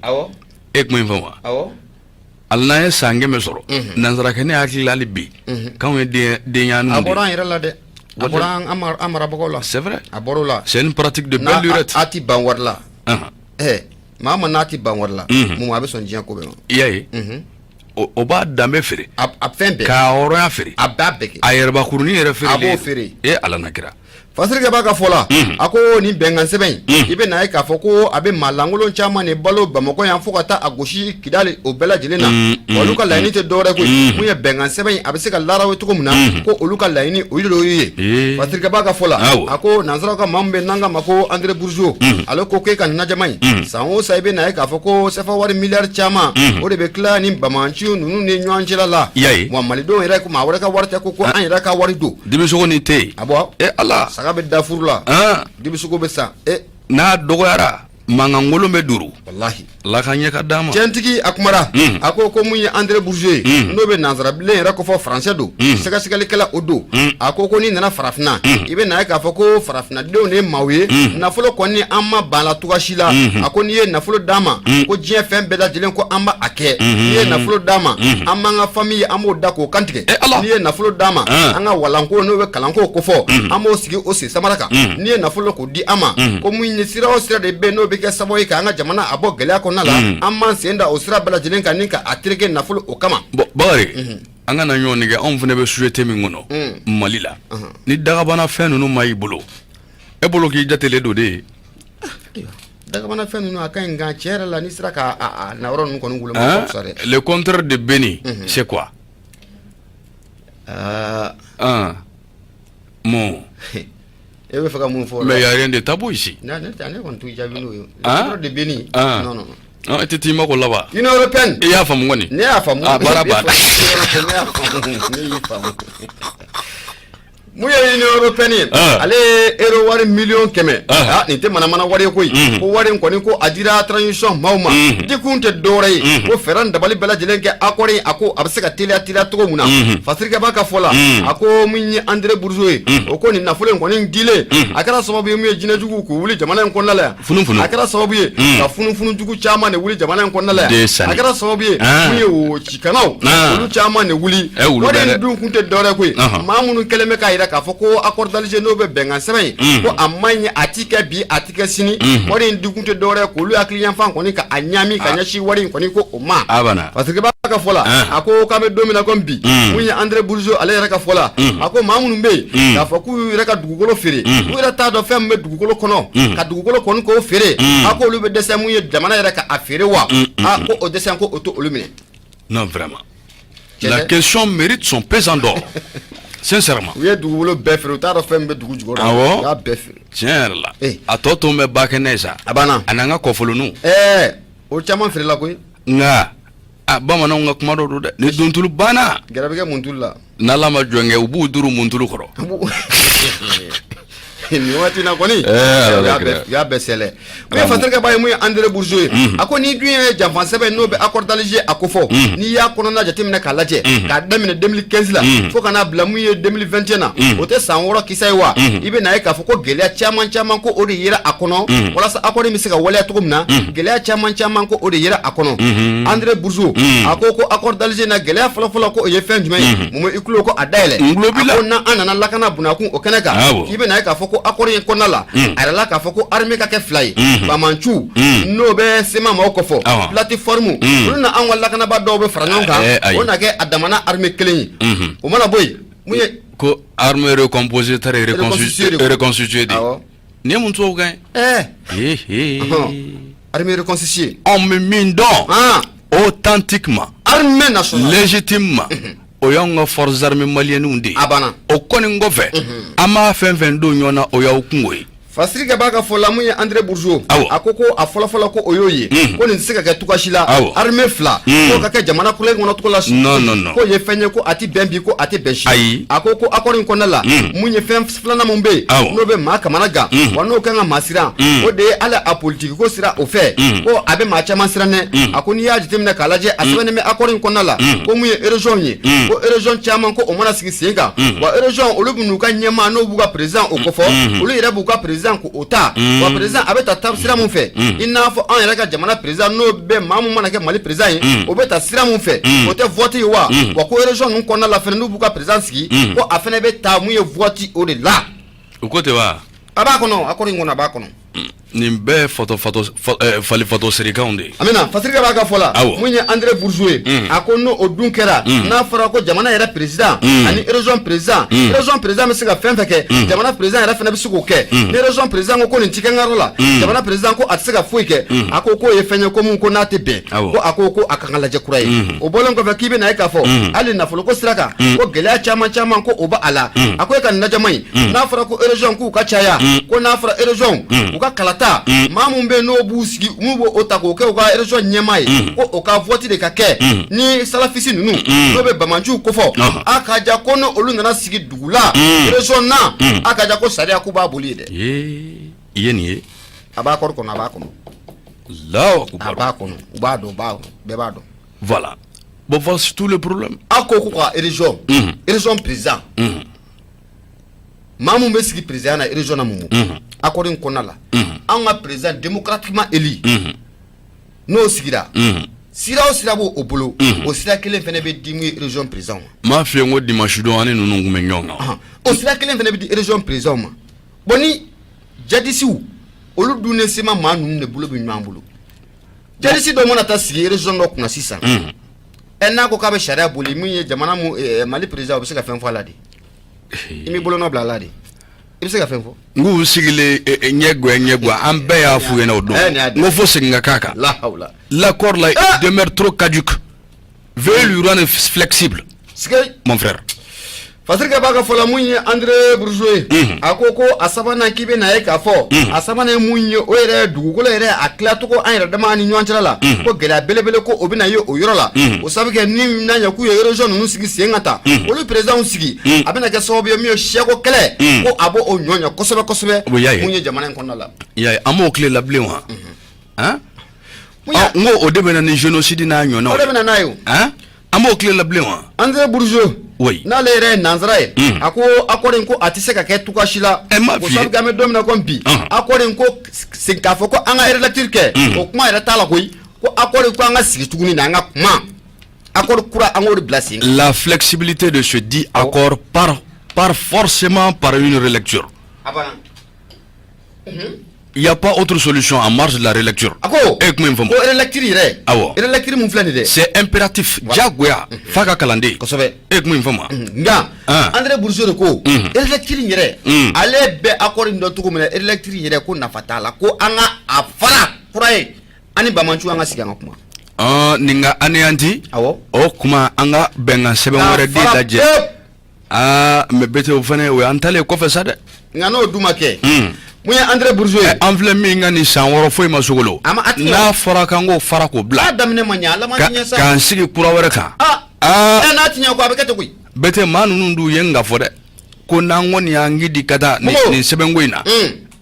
E kuma in fɔ wa, hali n'an ye san 100 sɔrɔ, nansarakɛ ne hakili la hali bi k'anw ye den yaani. A bɔra an yɛrɛ la dɛ, a bɔra an marabagaw la. C'est vrai. A bɔra o la. C'est une pratique de belle lurette. A ti ban wari la. Maa ma n'a ti ban wari la, mun a bɛ sɔn diɲɛ ko bɛɛ ma. I y'a ye, o b'a danbe feere. A fɛn bɛɛ. K'a hɔrɔnya feere. A b'a bɛɛ kɛ. A yɛrɛbakurunin yɛrɛ feere. A b'o feere. E Ala na kira. Fasirikɛ b'a ka fɔ la, a ko nin bɛnkan sɛbɛn in, i bɛ na ye k'a fɔ ko a bɛ maa lankolon caman de balo Bamakɔ yan fo ka taa a gosi Kidali o bɛɛ lajɛlen na. Olu ka laɲini tɛ dɔwɛrɛ koyi, mun ye bɛnkan sɛbɛn in a bɛ se ka larawe cogo min na, ko olu ka laɲini o de ye. Fasirikɛ b'a ka fɔ la, a ko nansaraw ka maa min bɛ n'an k'a ma ko André Bourgeois, ale ko k'e ka nin najama in, san o san i bɛ na ye k'a fɔ ko sefa wari miliyari caman o de bɛ tila ni banbaanci ninnu ni ɲɔgɔn cɛla la. Wa malidenw yɛrɛ ko maa wɛrɛ ka wari tɛ, ko an yɛrɛ ka wari don. Dibisogo ni tɛ yen. A bɔ. E Ala. Saga bɛ da furu la. Dibisogo bɛ san. N'a dɔgɔyara. Mankankolon bɛ duuru. Walahi. Ala ka ɲɛ ka d'an ma. Tiɲɛtigi a kumara. A ko ko mun ye André Bourgeot ye, n'o bɛ nansarabilen yɛrɛ kofɔ, français don, sɛgɛsɛgɛlikɛla o don. A ko ko n'i nana farafinna, i bɛ na ye k'a fɔ ko farafinnadenw de ye maaw ye, nafolo kɔni an ma ban la cogoya si la. A ko n'i ye nafolo d'an ma, ko diɲɛ fɛn bɛɛ lajɛlen ko an b'a kɛ. N'i ye nafolo d'an ma, an b'an ka famille, an b'o da k'o kantigɛ. N'i ye nafolo d'an ma, an ka walanko, n'o bɛ kalanko kofɔ, an b'o sigi o sen samara kan. N'i ye nafolo k'o di an ma, ko mun ye, sira o sira de bɛ n'o bɛ kɛ sababu ye k'an ka jamana a bɔ gɛlɛya kɔnɔna la, an b'an sen da o sira bɛɛ lajɛlen kan ni ka a tereke nafolo o kama. Bon Bakari, an kana ɲɔgɔn nɛgɛn. Anw fana bɛ société min kɔnɔ Mali la, ni dagabana fɛn ninnu ma y'i bolo, e bolo k'i jatelen don de ye. Dagabana fɛn ninnu a ka ɲi, nka tiɲɛ yɛrɛ la, n'i sera ka na yɔrɔ ninnu kɔni woloma, a ka fisa dɛ. Le contraire de béni, c'est quoi? Mun? E bɛ fɛ ka mun fɔ? Mais y a rien de tabou ici. Ne ne kɔni t'u jaabi n'o ye. Le contraire de béni. Non, non, non. E tɛ t'i mako laban. Union européenne. I y'a faamu kɔni. Ne y'a faamu. Ah, baara banna. Ne y'a faamu, ne y'i faamu. Mun ye Union européenne ye, ale ye euro wari miliyɔn 100. Ah, nin tɛ manamana wari ye koyi. Ko wari in kɔni, ko a dira transition maaw ma. Dikun tɛ dɔwɛrɛ ye, ko fɛɛrɛ ni dabali bɛɛ lajɛlen kɛ accord in, a ko a bɛ se ka teliya teliya cogo min na. Fasirikɛba ka fɔ la, a ko min ye André Bourgeot ye, o ko nin nafolo in kɔni dilen, a kɛra sababu ye mun ye jinɛjuguw k'u wuli jamana in kɔnɔna la yan. Funufunu. A kɛra sababu ye ka funufunu jugu caman de wuli jamana in kɔnɔna la yan. A kɛra sababu ye mun ye wocikanaw, olu caman de wuli. Wari in dun kun tɛ dɔwɛrɛ koyi, maa minnu kɛlen bɛ k'a jira k'a fɔ ko accord d'Alger, n'o bɛ bɛnkan sɛbɛn ye, ko a man ɲi, a ti kɛ bi, a ti kɛ sini. Wari in dikun tɛ dɔwɛrɛ k'olu hakili yanfan kɔni ka a ɲaami ka ɲɛsin wari in kɔni ko o ma. Parce que b'a ka fɔ la, a ko k'an bɛ don min na komi bi, mun ye André Bourgeot ale yɛrɛ ka fɔ la, a ko maa minnu bɛ yen k'a fɔ k'u yɛrɛ ka dugukolo feere, u yɛrɛ t'a dɔn fɛn min bɛ dugukolo kɔnɔ, ka dugukolo kɔni k'o feere, a ko olu bɛ dɛsɛ mun ye jamana yɛrɛ ka a feere wa? A ko o dɛsɛ ko o to olu minɛ. Non, vraiment, la question mérite son pesant d'or, sincèrement. U ye dugukolo bɛɛ feere, u t'a dɔn fɛn min bɛ dugu jukɔrɔ. Awɔ. U y'a bɛɛ feere. Tiɲɛ yɛrɛ la, a tɔ to bɛ ba kɛnɛ ye sa. A banna. A n'an ka kɔfoloninw. Ɛɛ, o caman feerela koyi. Nka a bamananw ka kuma dɔ don dɛ, ni duntulu banna, gɛrɛ bɛ kɛ muntulu la. N'Ala ma jɔn kɛ, u b'u duru muntulu kɔrɔ. Nin waati na kɔni, u y'a bɛɛ sɛlɛ. Mun ye fasirikɛba ye, mun ye André Bourgeot ye, a ko n'i dun ye janfa sɛbɛn, n'o bɛ accord d'Alger a ko fɔ, n'i y'a kɔnɔna jateminɛ k'a lajɛ, k'a daminɛ 2015 la fo ka n'a bila mun ye 2021 na, o tɛ san 6 kisa ye wa? I bɛ n'a ye k'a fɔ ko gɛlɛya caman caman ko o de yera a kɔnɔ walasa accord in bɛ se ka waleya cogo min na. Gɛlɛya caman caman ko o de yera a kɔnɔ. André Bourgeot a ko ko accord d'Alger na, gɛlɛya fɔlɔfɔlɔ ko o ye fɛn jumɛn ye? Mun i tulo ko a dayɛlɛ. N tulo b'i la. A ko n'an nana lakana bunakun o kɛnɛ kan, k'i bɛ n'a ye k'a fɔ ko accord in kɔnɔna la, a yirala k'a fɔ ko armée ka kɛ fila ye, banbaanciw n'o bɛ CMA maaw kofɔ, plateforme, olu na anw ka lakanabaa dɔw bɛ fara ɲɔgɔn kan, o na kɛ a damana armée kelen ye. O mana bɔ yen, mun ye? Ko armée recomposée tari reconstituée de. Nin ye mun tubabukan ye? Ɛɛ, armée reconstituée. Anw bɛ min dɔn authentiquement, armée nationale, légitimement, o y'anw ka forces armées maliennes de ye. A banna. O kɔni kɔfɛ, an b'a fɛn fɛn don ɲɔgɔn na, o y'aw kungo ye. Fasirikɛ b'a ka fɔ la, mun ye André Bourgeot, a ko ko a fɔlɔfɔlɔ ko o y'o ye, ko nin tɛ se ka kɛ cogoya si la, armée fila k'o ka kɛ jamana kelen kɔnɔ cogo la. Non, non, non. K'o ye fɛn ye ko a tɛ bɛn bi, ko a tɛ bɛn sini. Ayi. A ko ko accord in kɔnɔna la, mun ye fɛn filanan mun bɛ yen, n'o bɛ maa kamana gan wa, n'o kan ka maa siran, o de ye hali a politiki ko sira o fɛ, ko a bɛ maa caman siran dɛ. A ko n'i y'a jateminɛ k'a lajɛ, a sɛbɛnnen bɛ accord in kɔnɔna la ko mun ye région ye, ko région caman ko o mana sigi sen kan wa, région olu bɛ n'u ka ɲɛmaa, n'o b'u ka président o kofɔ, olu yɛrɛ b'u ka président ko o ta wa, président a bɛ ta sira mun fɛ, i n'a fɔ anw yɛrɛ ka jamana président, n'o bɛ maa mun mana kɛ Mali président ye, o bɛ ta sira mun fɛ, o tɛ vote ye wa? Wa ko région ninnu kɔnɔna la fɛnɛ, n'u b'u ka président sigi, ko a fɛnɛ bɛ ta mun ye vote o de la. O ko ten wa? A b'a kɔnɔ, accord in kɔnɔ, a b'a kɔnɔ. Nin bɛɛ ye fatɔ fatɔ fali fatɔ sirikanw de ye. Amina, Fasirikɛ b'a ka fɔ la, mun ye André Bourgeot ye, a ko n'o o dun kɛra, n'a fɔra ko jamana yɛrɛ président ani région président, région président bɛ se ka fɛn fɛn kɛ, jamana président yɛrɛ fana bɛ se k'o kɛ. Ni région président ko ko nin ti kɛ n ka yɔrɔ la, jamana président ko a tɛ se ka foyi kɛ. A ko k'o ye fɛn ye ko mun ko n'a tɛ bɛn, ko a ko ko a kan ka lajɛ kura ye. O bɔlen kɔfɛ, k'i bɛ na ye k'a fɔ hali nafoloko sira kan, ko gɛlɛya caman caman ko o b'a la. A ko e ka nin lajɛ man ɲi. N'a fɔra ko région k'u ka caya, ko n'a fɔra région u ka kalata, maa mun bɛ yen n'o b'u sigi, n'u b'o ta k'o kɛ u ka région ɲɛmaa ye, ko o ka vote de ka kɛ ni salafisi ninnu, n'o bɛ banbaanciw kofɔ, a ka ja ko n'olu nana sigi dugu la, région na, a ka ja ko sariya k'u b'a boli yen dɛ. I ye nin ye. A b'a accord kɔnɔ, a b'a kɔnɔ. A b'a kɔnɔ, u b'a dɔn, bɛɛ b'a dɔn. Voilà, bon, voici tout le problème. Aw ko ko ka région président, maa mun bɛ sigi président na région na, mun accord in kɔnɔna la, an ka président démocratiquement élu, n'o sigira, sira o sira b'o bolo, o sira kelen fana bɛ di mun ye région président ma. N m'a f'i ye n ko dimanche don, an ni ninnu tun bɛ ɲɔgɔn kan. O sira kelen fana bɛ di région président ma. Bon, ni djihadistew olu dun ni CMA maa ninnu de bolo bɛ ɲɔgɔn bolo, djihadiste dɔ mana taa sigi région dɔ kunna sisan, ɛ, n'a ko k'a bɛ sariya boli, min ye jamana mu Mali président, o bɛ se ka fɛn fɔ a la de? I m'i bolonɔ bila a la de, i bɛ se ka fɛn fɔ? N k'u sigilen ɲɛ gɛ ɲɛ gɛ, an bɛɛ y'a f'u ɲɛna o don. N ko fo segin ka k'a kan. La hawla. L'accord là demeure trop caduc, veuillez lui rendre flexible. Sigei. Mon frère. Fasirikɛ b'a ka fɔ la, mun ye André Bourgeot ye, a ko ko a sabanan k'i bɛ na ye k'a fɔ a sabanan ye mun ye, o yɛrɛ ye dugukolo yɛrɛ a tilacogo an yɛrɛ dama ni ɲɔgɔn cɛla la, ko gɛlɛya belebele ko o bɛ na ye o yɔrɔ la. O sabu kɛ ni n'a ɲɛ k'u ye région ninnu sigi sen kan tan, olu présidents sigi, a bɛna kɛ sababu ye min ye siyako kɛlɛ, ko a b'o o ɲɔ ɲɛ kosɛbɛ kosɛbɛ mun ye jamana in kɔnɔna la. I y'a ye, an m'o tile la bilen wa? Han, n ko o de bɛ na ni génocide n'a ɲɔgɔnnaw. O de bɛ na n'a ye o. Han, an b'o tile la bilen wa? André Bourgeot, Oui. n'ale yɛrɛ ye nanzara ye, a ko accord in ko a tɛ se ka kɛ cogoya si la. Ɛ, m'a O f'i ye. sabu kɛ an bɛ don min na komi bi, accord in ko segin k'a fɔ ko an ka relecture kɛ, o kuma yɛrɛ t'a la koyi. Ko accord in ko an ka sigi tuguni na, an ka kuma accord kura, an k'o de bila sen kan. La flexibilité de ce dit accord par forcément par une relecture. A banna. Il n'y a pas autre solution en marge de la relecture. A ko E kuma in faamu. ko relecture yɛrɛ, Awɔ. relecture mun filɛ nin dɛ. C'est impératif, diyagoya f'a ka kalanden. E kuma in faamu. Nka Ah. André Bourgeot de ko relecture in yɛrɛ, ale bɛ accord in dɔn cogo min na, relecture in yɛrɛ ko nafa t'a la, ko an ka a fara kura ye, an ni banbaanciw an ka sigi an ka kuma. Ɔn, nin ka anéanti. Awɔ. O kuma an ka bɛnkan sɛbɛn wɛrɛ de K'a fara lajɛ. pewu. Aa, mais Bete, o fana o y'an talen kɔfɛ sa dɛ. Nka n'o dun ma kɛ, mun ye André Bourgeot ye? An filɛ min ka nin san 6 foyi ma sogolo. A ma a ti ɲɛ. N'a fɔra k'an k'o fara k'o bila. N'a daminɛ ma ɲɛ, a laban ti ɲɛ sa. K'an sigi kura wɛrɛ kan. Aa. Aa. Ɛ, n'a ti ɲɛ ko a bɛ kɛ ten koyi. Bete, maa ninnu dun ye n ka fɔ dɛ ko n'an kɔni y'an gidi ka taa nin Momo. nin sɛbɛnko in na,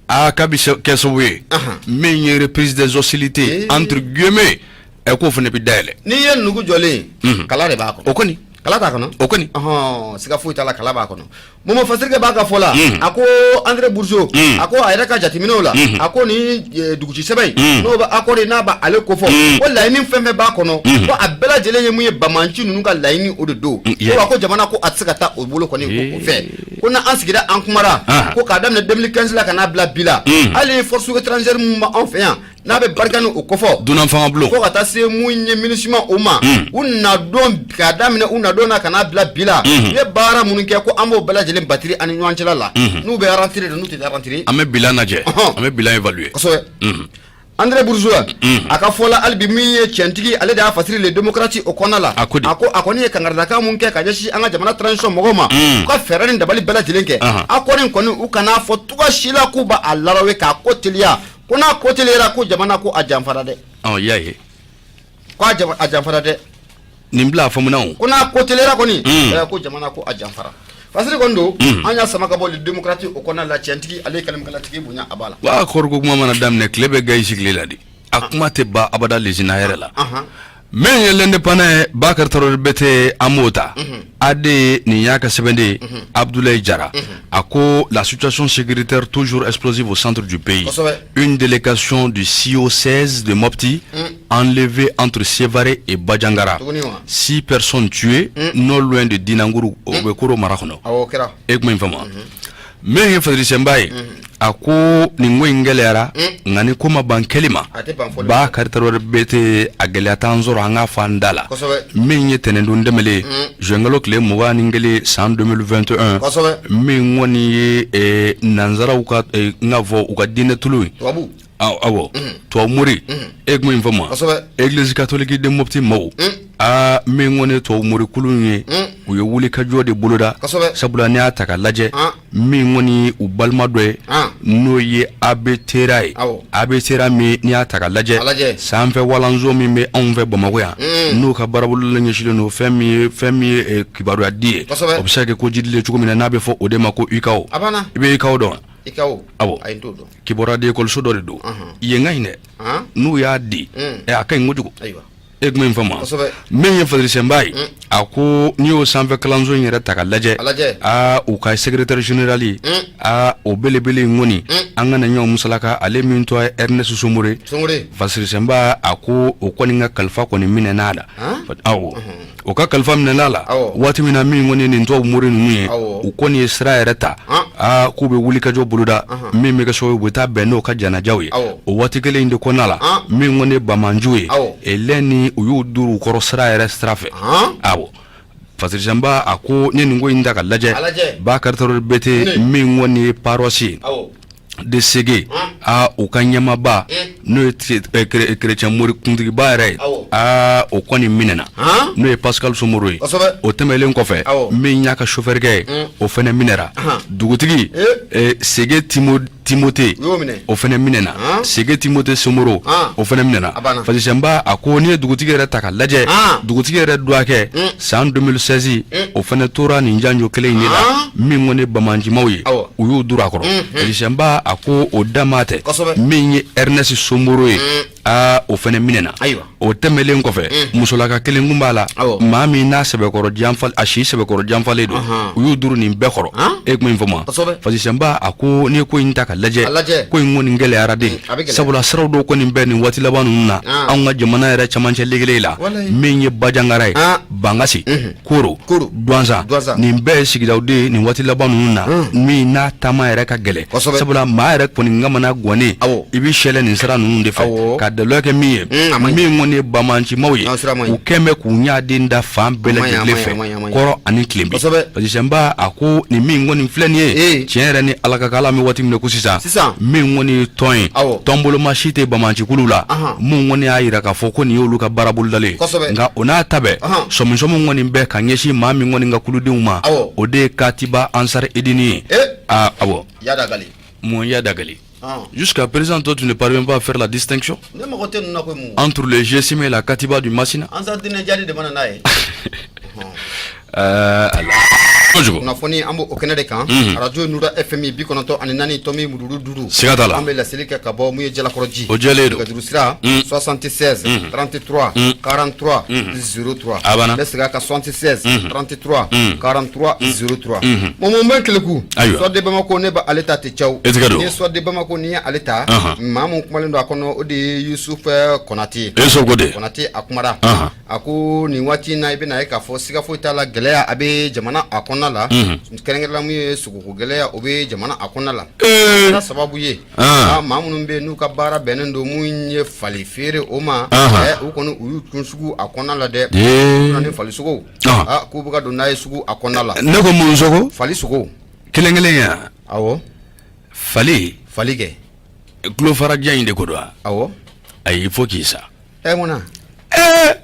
aa, k'a bɛ kɛ sababu ye min ye reprise des hostilités entre guillemets, ɛ, k'o fana bɛ dayɛlɛ. N'i ye nugu jɔlen ye, kala de b'a kɔnɔ. O kɔni. Kala t'a kɔnɔ. O kɔni. Ɔhɔn, siga foyi t'a la, kala b'a kɔnɔ. Momo, Fasirikɛ b'a ka fɔ la, a ko André Bourgeot, a ko a yɛrɛ ka jateminɛw la, a ko ni duguci sɛbɛn in, n'o bɛ accord ye, n'a b'ale kofɔ, ko laɲini fɛn fɛn b'a kɔnɔ, ko a bɛɛ lajɛlen ye mun ye, banbaanci ninnu ka laɲini o de don. Ko wa ko jamana ko a tɛ se ka taa o bolo kɔni ko o fɛ, ko n'an sigira an kumara, ko k'a daminɛ 2015 la ka n'a bila bi la, hali force étrangère mun b'anw fɛ yan, n'a bɛ Barkhane o kofɔ, Dunan fanga bulon. fo ka taa se mun ye MINUSMA o ma, u na don k'a daminɛ u na don na ka n'a bila bi la, u ye baara minnu kɛ, ko an b'o bɛɛ lajɛlen batiri an ni ɲɔgɔn cɛla la, n'u bɛ rentrer de, n'u tɛ rentrer. An bɛ bilan lajɛ. An bɛ bilan évaluer. Kosɛbɛ. André Bourgeois a ka fɔ la, hali bi min ye tiɲɛtigi, ale de y'a fasiri Le Démocrate o kɔnɔna la. A ko di? A ko a kɔni ye kangaridakan mun kɛ ka ɲɛsin an ka jamana transition mɔgɔw ma, u ka fɛɛrɛ ni dabali bɛɛ lajɛlen kɛ, accord in kɔni, u kan'a fɔ cogoya si la k'u b'a larawe k'a ko teliya, ko n'a ko teliyara, ko jamana ko a janfara dɛ. Ɔ, i y'a ye. Ko a janfara dɛ. Nin bila a faamuna o. Ko n'a ko teliyara kɔni, ko jamana ko a janfara. Fasiri kɔni don, an y'a sama ka bɔ Le Démocrate o kɔnɔna la. Tiɲɛtigi ale ye kalimakalatigi bonya a b'a la. Wa kɔrɔ ko kuma mana daminɛ, tile bɛ ga i sigilen la de, a kuma tɛ ban abada lezina yɛrɛ la. Min ye L'Indépendant ye, Bakari Tarawele Bete, an b'o ta. AD nin y'a ka sɛbɛnden ye, Abdoulaye Jara, a ko la situation sécuritaire toujours explosive au centre du pays. Une délégation du CIO 16 de Mopti enlevée entre Sévaré et Bandiagara. Tuguni wa? Six personnes tuées non loin de Dinangourou, o bɛ Koro mara kɔnɔ. Awɔ, o kɛra. E kuma in faamu wa? Min ye Fadiri ye, a ko nin ko in gɛlɛyara, nka ni ko ma ban kɛli ma, A tɛ ban fɔli ma. Bakari Tarawele Bete, a gɛlɛya t'an sɔrɔ, an k'a fɔ an da la. Min ye tɛnɛndon tɛmɛlen, juin tile 21 san 2021, min kɔni ye nanzaraw ka n ka fɔ u ka diinɛ tulu ye. Tubabu. Awɔ, tubabu mori, e kuma in faamu wa? Église catholique de Mopti maaw, aa, min kɔni ye tubabu mori kulu ye, u ye wulikajɔ de boloda, sabula n'i y'a ta k'a lajɛ, min kɔni ye u balima dɔ ye, n'o ye Abbé Tera ye. Abbé Tera min, n'i y'a ta k'a lajɛ, A lajɛ. sanfɛ walanso min bɛ anw fɛ Bamakɔ yan, n'o ka baarabolo la ɲɛsinnen don fɛn min ye kibaruya di ye, o bɛ se ka kɛ ko jidilen cogo min na, n'a bɛ fɔ o de ma ko UCAO. A banna. I bɛ UCAO dɔn? ICAO awɔ ayi n t'o dɔn kibaruya di ekɔliso dɔ de don yen ka ɲi dɛ n'u y'a di a ka ɲi kojugu ayiwa e tun bɛ faamu Kosɛbɛ. min ye Fadil Sɛnba ye a ko n'i y'o sanfɛ kalanso in yɛrɛ ta ka lajɛ A lajɛ. aa u ka secrétaire général ye aa o belebele in kɔni an kana ɲɔgɔn musalaka ale min tɔgɔ ye Ernest Somore Songore Fasiri Sɛnba a ko o kɔni ka kalifa kɔni minɛna a la Han? awɔ o ka kalifa minɛna a la Awɔ. waati min na min kɔni ye nin tubabu mori ninnu ye Awɔ. u kɔni ye sira yɛrɛ ta Han. aa k'u bɛ wulikajɔ boloda min bɛ kɛ sababu ye u bɛ taa bɛn n'o ka janajaw ye Awɔ. o waati kelen in de kɔnɔna la Han. min kɔni ye banbaanciw ye Awɔ. elɛ ni u y'u duuru u kɔrɔ sira yɛrɛ sira fɛ Han. awɔ Fasiri Sɛnba a ko ni nin ko in ta ka lajɛ A lajɛ. Bakari Tarawele Bete Ne. min kɔni ye paroisse ye awɔ de Sege aa u ka ɲɛmaaba n'o ye kerecɛn mori kuntigiba yɛrɛ ye Awɔ. aa o kɔni minɛna Han? n'o ye Pascal Somoro ye Kosɛbɛ. o tɛmɛlen kɔfɛ Awɔ. min y'a ka chauffeur-kɛ ye o fɛnɛ minɛra Ahan. dugutigi Sege Timote U y'o minɛ. o fɛnɛ minɛna Han? Sege Timote Somoro Han. o fɛnɛ minɛna A banna. Fasiri Sɛnba a ko n'i ye dugutigi yɛrɛ ta ka lajɛ Han. dugutigi yɛrɛ dɔgɔkɛ san 2016 o fɛnɛ tora nin janjo kelen in de la Han? min kɔni ye banbaancimaw ye Awɔ. u y'u duru a kɔrɔ Fasiri Sɛnba a ko o dama tɛ Kosɛbɛ. min ye Ernest Somoro ye aa o fɛnɛ minɛna Ayiwa. o tɛmɛlen kɔfɛ musolaka kelen kun b'a la Awɔ. maa min n'a sɛbɛkɔrɔ janfa a si sɛbɛkɔrɔ janfalen don Ahan. u y'u duru nin bɛɛ kɔrɔ Han? e tun fɔ ma Kosɛbɛ. Fasiri Sɛnba a ko n'i ye ko in ta ka lajɛ A lajɛ. ko in kɔni gɛlɛyara de a bɛ gɛlɛya. sabula siraw dɔw kɔni bɛ nin waati laban ninnu na Ah. anw ka jamana yɛrɛ camancɛ legele la Walayi. min ye Bajangara ye Ah. Bankasi Koro Koro. Duwanza Duwanza. nin bɛɛ ye sigidaw de ye nin waati laban ninnu na min n'a taama yɛrɛ ka gɛlɛn Kosɛbɛ. sabula maa yɛrɛ kɔni kamana gannen Awɔ. i bɛ sɛlɛ nin sira ninnu de fɛ Awɔ. ka daluya kɛ min ye A man ɲi. min kɔni ye banbaancimaw ye Non, sira man ɲi. u kɛn bɛ k'u ɲaden da fan bɛɛ A man ɲi, a lajɛlen man ɲi, a fɛ man ɲi, a man ɲi. kɔrɔ ani tilebin Kosɛbɛ. Fasiri Sɛnba a ko nin min kɔni filɛ nin ye Ee. tiɲɛ yɛrɛ ni Ala ka kan ala bɛ waati min na ko sisan Sisan. min kɔni ye tɔn ye Awɔ. tɔnboloma si tɛ banbaancikulu la Ahan. mun kɔni y'a yira k'a fɔ ko nin y'olu ka baara bolodalen ye Kosɛbɛ. nka o n'a ta bɛɛ Ahan. sɔmisɔmi kɔni bɛ ka ɲɛsin maa min kɔni ka kuludenw ma Awɔ. o de ye Katiba Ansar Edini ye Eh. aa awɔ Yada Gali mun Yada Gali Han. Jusqu'à présent, toi, tu ne parviens pas à faire la distinction ne mago tɛ ninnu na koyi mun entre le GSIM et la Katiba du Massina. Ansar Dine Jadi de mana n'a ye Allah. Kojugu. Kunnafoni an b'o kɛnɛ de kan arajo Nura FM 94 tomi mururu duuru Siga t'a la. an bɛ laseli kɛ ka bɔ mun ye Jalakɔrɔji O jɛlen don. nɛgɛjuru sira 76 33 43 03 A banna. n bɛ segin a kan 76 33 43 03 Mɔmɔ bɛ Keleku Ayiwa. Soir de Bamako ne b'ale ta tɛ caw E tɛgɛ don. ni ye Soir de Bamako n'i ye ale ta Anhan. maa mun kumalen don a kɔnɔ o de ye Yusuf Konate ye Yusuf ko de. Konate a kumara Anhan. a ko nin waati in na i bɛna ye k'a fɔ siga foyi t'a la gɛlɛya a bɛ jamana a kɔnɔna la kɛrɛnkɛrɛnla mun ye sogoko gɛlɛya o bɛ jamana a kɔnɔna la Ee. kɛra sababu ye Ah. aa, maa minnu bɛ yen n'u ka baara bɛnnen don mun ye fali feere o ma Anhan. u kɔni u y'u tun sugu a kɔnɔna la dɛ Ee. u nana ni fali sogo Anhan. aa, k'u bɛ ka don n'a ye sugu a kɔnɔna la Ne ko mun sogo fali sogo kelen kelen ya awɔ fali fali kɛ tulo farajan in de ko don wa awɔ ayi il faut k'i sa ɛ mun na ɛɛ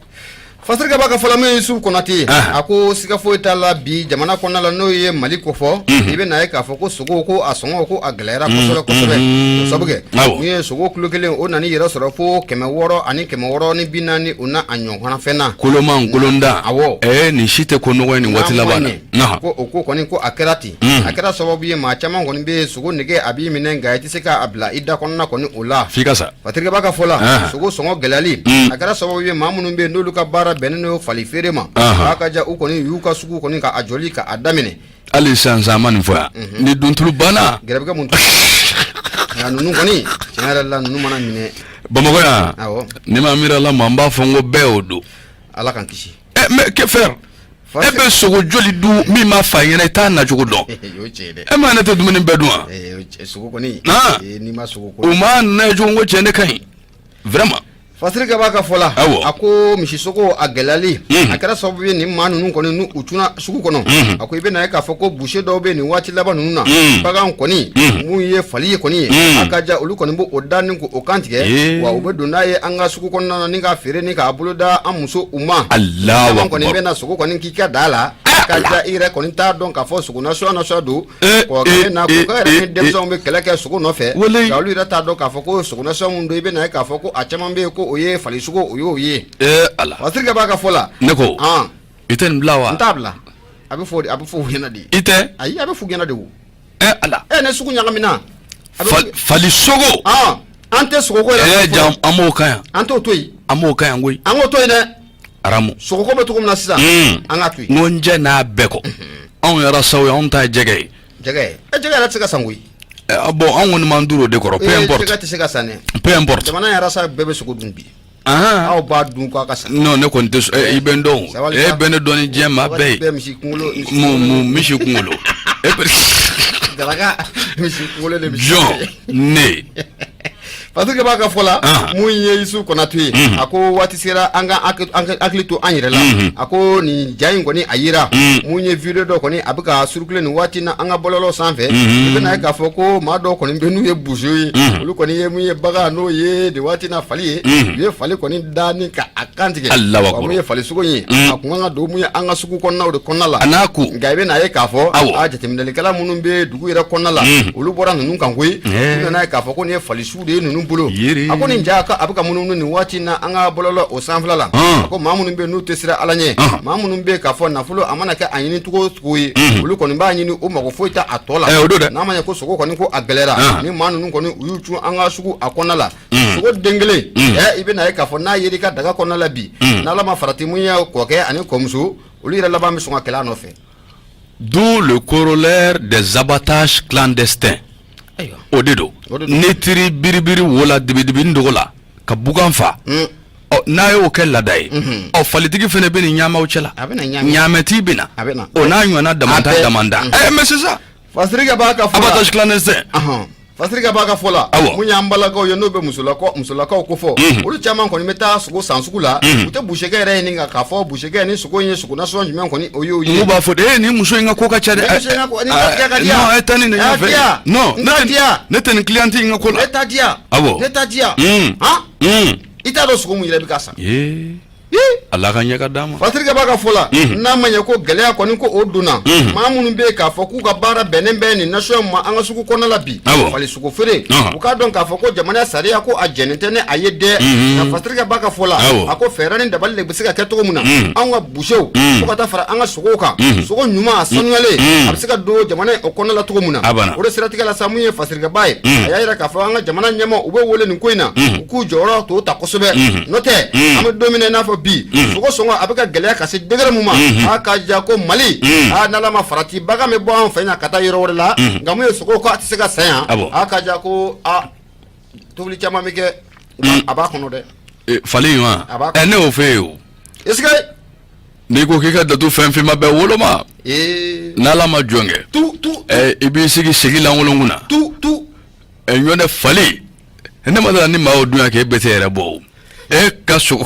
Fasirikɛ b'a ka fɔla min ye Yusufu Konate ye Anhan. a ko siga foyi t'a la bi jamana kɔnɔna la n'o ye Mali kofɔ i bɛ na ye k'a fɔ ko sogo ko a sɔngɔ ko a gɛlɛyara kosɛbɛ kosɛbɛ o sabu kɛ Awɔ. mun ye sogo kilo kelen o nana i yɛrɛ sɔrɔ fo 640 o na a ɲɔgɔnna fɛn na koloman kolonda Awɔ. ɛɛ nin si tɛ ko nɔgɔ ye nin waati laban na Nahan. ko o ko kɔni ko a kɛra ten a kɛra sababu ye maa caman kɔni bɛ yen sogo nege a b'i minɛ nka i tɛ se k'a bila i da kɔnɔna kɔni o la f'i ka sa Patirike b'a ka fɔ la Anhan. sogo sɔngɔ gɛlɛyali a kɛra sababu ye maa minnu bɛ yen n'olu ka baara bɛnnen don fali feere ma Anhan. a ka ja u kɔni y'u ka sugu kɔni ka a jɔli ka a daminɛ hali sisan sisan an ma nin fɔ yan ni duntulu banna gɛrɛbikɛ mun nka ninnu kɔni tiɲɛ yɛrɛ la ninnu mana minɛ Bamakɔ yan awɔ ne ma miiri la ma n b'a fɔ n ko bɛɛ y'o don Ala k'an kisi ɛ mais que faire e bɛ sogo joli dun min ma fa ɲɛna i t'a nacogo dɔn o ye tiɲɛ ye dɛ e ma ne tɛ dumuni bɛɛ dun wa Eh, o ye tiɲɛ- sogo kɔni Ah. eh, n'i ma sogo o ko ma na cogo ko cɛ ne ka ɲi vraiment Fasirike b'a ka fɔ la Awɔ. a ko misisogo a gɛlɛyali Mhm. a kɛra sababu ye nin maa ninnu kɔni n'u u cunna sugu kɔnɔ Mhm. a ko i bɛna ye k'a fɔ ko boucher dɔw bɛ nin waati laban ninnu na Mhm. bagan kɔni Mhm. mun ye fali ye kɔni ye Mhm. a ka ja olu kɔni b'o da ni k'o kantigɛ Ee. wa u bɛ don n'a ye an ka sugu kɔnɔna na ni k'a feere ni k'a bolo da an muso u ma Alahu Caman kɔni akbar. bɛ na sogo kɔni k'i ka da la a ka ja i yɛrɛ kɔni t'a dɔn k'a fɔ sogo nasɔn nasɔn don Eh, kɔkɛ eh, na eh, kɔkɛ yɛrɛ ni eh, denmisɛnw bɛ kɛlɛ kɛ sogo nɔfɛ Walayi. nka olu yɛrɛ t'a dɔn k'a fɔ ko sogo nasɔn mun don i bɛ na ye k'a fɔ ko a caman bɛ yen ko o ye fali sogo o y'o ye ee ala Fasirike b'a ka fɔ la ne ko an i tɛ nin bila wa n t'a bila a bɛ fɔ a bɛ fɔ u ɲɛna de i tɛ ayi a bɛ f'u ɲɛna de o ɛ ala ɛ ne sugu ɲagamina Fali sogo an tɛ sogo yɛrɛ jan an b'o kan yan an t'o to yen an b'o kan yan koyi an k'o to yen dɛ aramu sogoko bɛ cogo min na sisan an k'a to yen n ko n jɛ n'a bɛɛ kɔ anw yɛrɛ saw ye anw ta ye jɛgɛ ye jɛgɛ jɛgɛ yɛrɛ tɛ se ka san koyi bon anw kɔni m'an duru o de kɔrɔ peu importe jɛgɛ tɛ se ka san dɛ peu importe jamana yɛrɛ sa bɛɛ bɛ sogo dun bi aw b'a dun k'a ka san non ne kɔni tɛ i bɛ n dɔn e bɛ ne dɔn ni diɲɛ maa bɛɛ ye misi kunkolo misi kunkolo e daraka misi kunkolo de jɔn ne Fasirikɛ b'a ka fɔ la mun ye Isu Konate ye a ko waati sera an ka hakili to an yɛrɛ la a ko nin ja in kɔni a yira mun ye video dɔ kɔni a bɛ ka circuler nin waati na an ka bɔlɔlɔ sanfɛ i bɛna ye k'a fɔ ko maa dɔw kɔni bɛ n'u ye bozo ye olu kɔni ye mun ye bagan n'o ye nin waati na fali ye u ye fali kɔni da ni ka a kan tigɛ mun ye fali sogo ye a kun kan ka don mun ye an ka sugu kɔnɔnaw de kɔnɔna la a n'a ko nka i bɛna ye k'a fɔ a jateminɛlikɛla minnu bɛ dugu yɛrɛ kɔnɔna la olu bɔra ninnu kan koyi u nana ye k'a fɔ ko nin ye fali su de ye ninnu bolo a ko nin ja a bɛ ka munumunu nin waati na an ka bɔlɔlɔ o sanfɛla la a ko maa minnu bɛ n'u tɛ siran Ala ɲɛ maa minnu bɛ k'a fɔ nafolo a mana kɛ a ɲini cogo o cogo ye olu kɔni b'a ɲini u mago foyi tɛ a tɔ la n'a ma ɲɛ ko sogo kɔni ko a gɛlɛyara ni maa ninnu kɔni u y'u cun an ka sugu a kɔnɔna la sogo den kelen i bɛna ye k'a fɔ n'a yer'i ka daga kɔnɔna la bi n'Ala ma farati mun ye kɔkɛ ani kɔmuso olu yɛrɛ laban bɛ sɔn ka kɛlɛ a nɔfɛ D'où le corollaire des abattages clandestins o de don n'i taar'i biribiri wo la dibidibi dogo la ka bugan fa ɔ n'a y'o kɛ laada ye ɔ falitigi fana bɛ nin ɲaamaw cɛla ɲaamɛti bɛ na o n'a ɲɔgɔnna damanda damanda mais c'est ça Fasirikɛ b'a ka fɔ la abattage clandestin Fasirikɛ b'a ka fɔ la mun y'an balakaw ye n'o bɛ musolakaw ko fɔ olu caman kɔni bɛ taa sogo san sugu la u tɛ busekɛ yɛrɛ ɲininka k'a fɔ busekɛ ni sogo in ye sogo nasɔngɔ jumɛn kɔni o y'o ye u b'a fɔ e nin muso in ka ko ka ca dɛ e taa nin ɲɛfɛ non ne tɛ nin cliente in ka ko la ne ta diya ne ta diya i t'a dɔn sogo mun yɛrɛ bɛ ka san Ala ka ɲɛ ka d'an ma Fasirikɛ b'a ka fɔ la n'a ma ɲɛ ko gɛlɛya kɔni ko o donna maa minnu bɛ yen k'a fɔ k'u ka baara bɛnnen bɛ nin nasɔngɔ ma an ka sugu kɔnɔna la bi fali sogo feere u k'a dɔn k'a fɔ ko jamana sariya ko a jɛnnen tɛ ni a ye dɛ nka Fasirikɛ b'a ka fɔ la a ko fɛɛrɛ ni dabali de bɛ se ka kɛ cogo min na anw ka busew fo ka taa fara an ka sogow kan sogo ɲuman a sanuyalen a bɛ se ka don jamana o kɔnɔna la cogo min na o de siratigɛ la sa mun ye Fasirikɛba ye a y'a jira k'a fɔ an ka jamana ɲɛmaaw u bɛ wele nin ko in na u k'u jɔyɔrɔ tɔ ta kosɛbɛ n'o tɛ an bɛ don min na i n'a fɔ bi sogo sɔngɔ a bɛ ka gɛlɛya ka se degré mun ma a ka ja ko Mali aa n'Ala ma farati bagan bɛ bɔ an fɛ yan ka taa yɔrɔ wɛrɛ la nka mun ye sogo ko a tɛ se ka san yan a ka ja ko aa tobili caman bɛ kɛ a b'a kɔnɔ dɛ fali in wa ne y'o fɛ yen o est-ce que n'i ko k'i ka datu fɛn finma bɛɛ woloma n'Ala ma jɔn kɛ i b'i sigi segi lankolon kunna tu ɲɔntɛ fali ne ma dala ni maa o dun k'e bɛ tɛ yɛrɛ bɔ o e ka sogo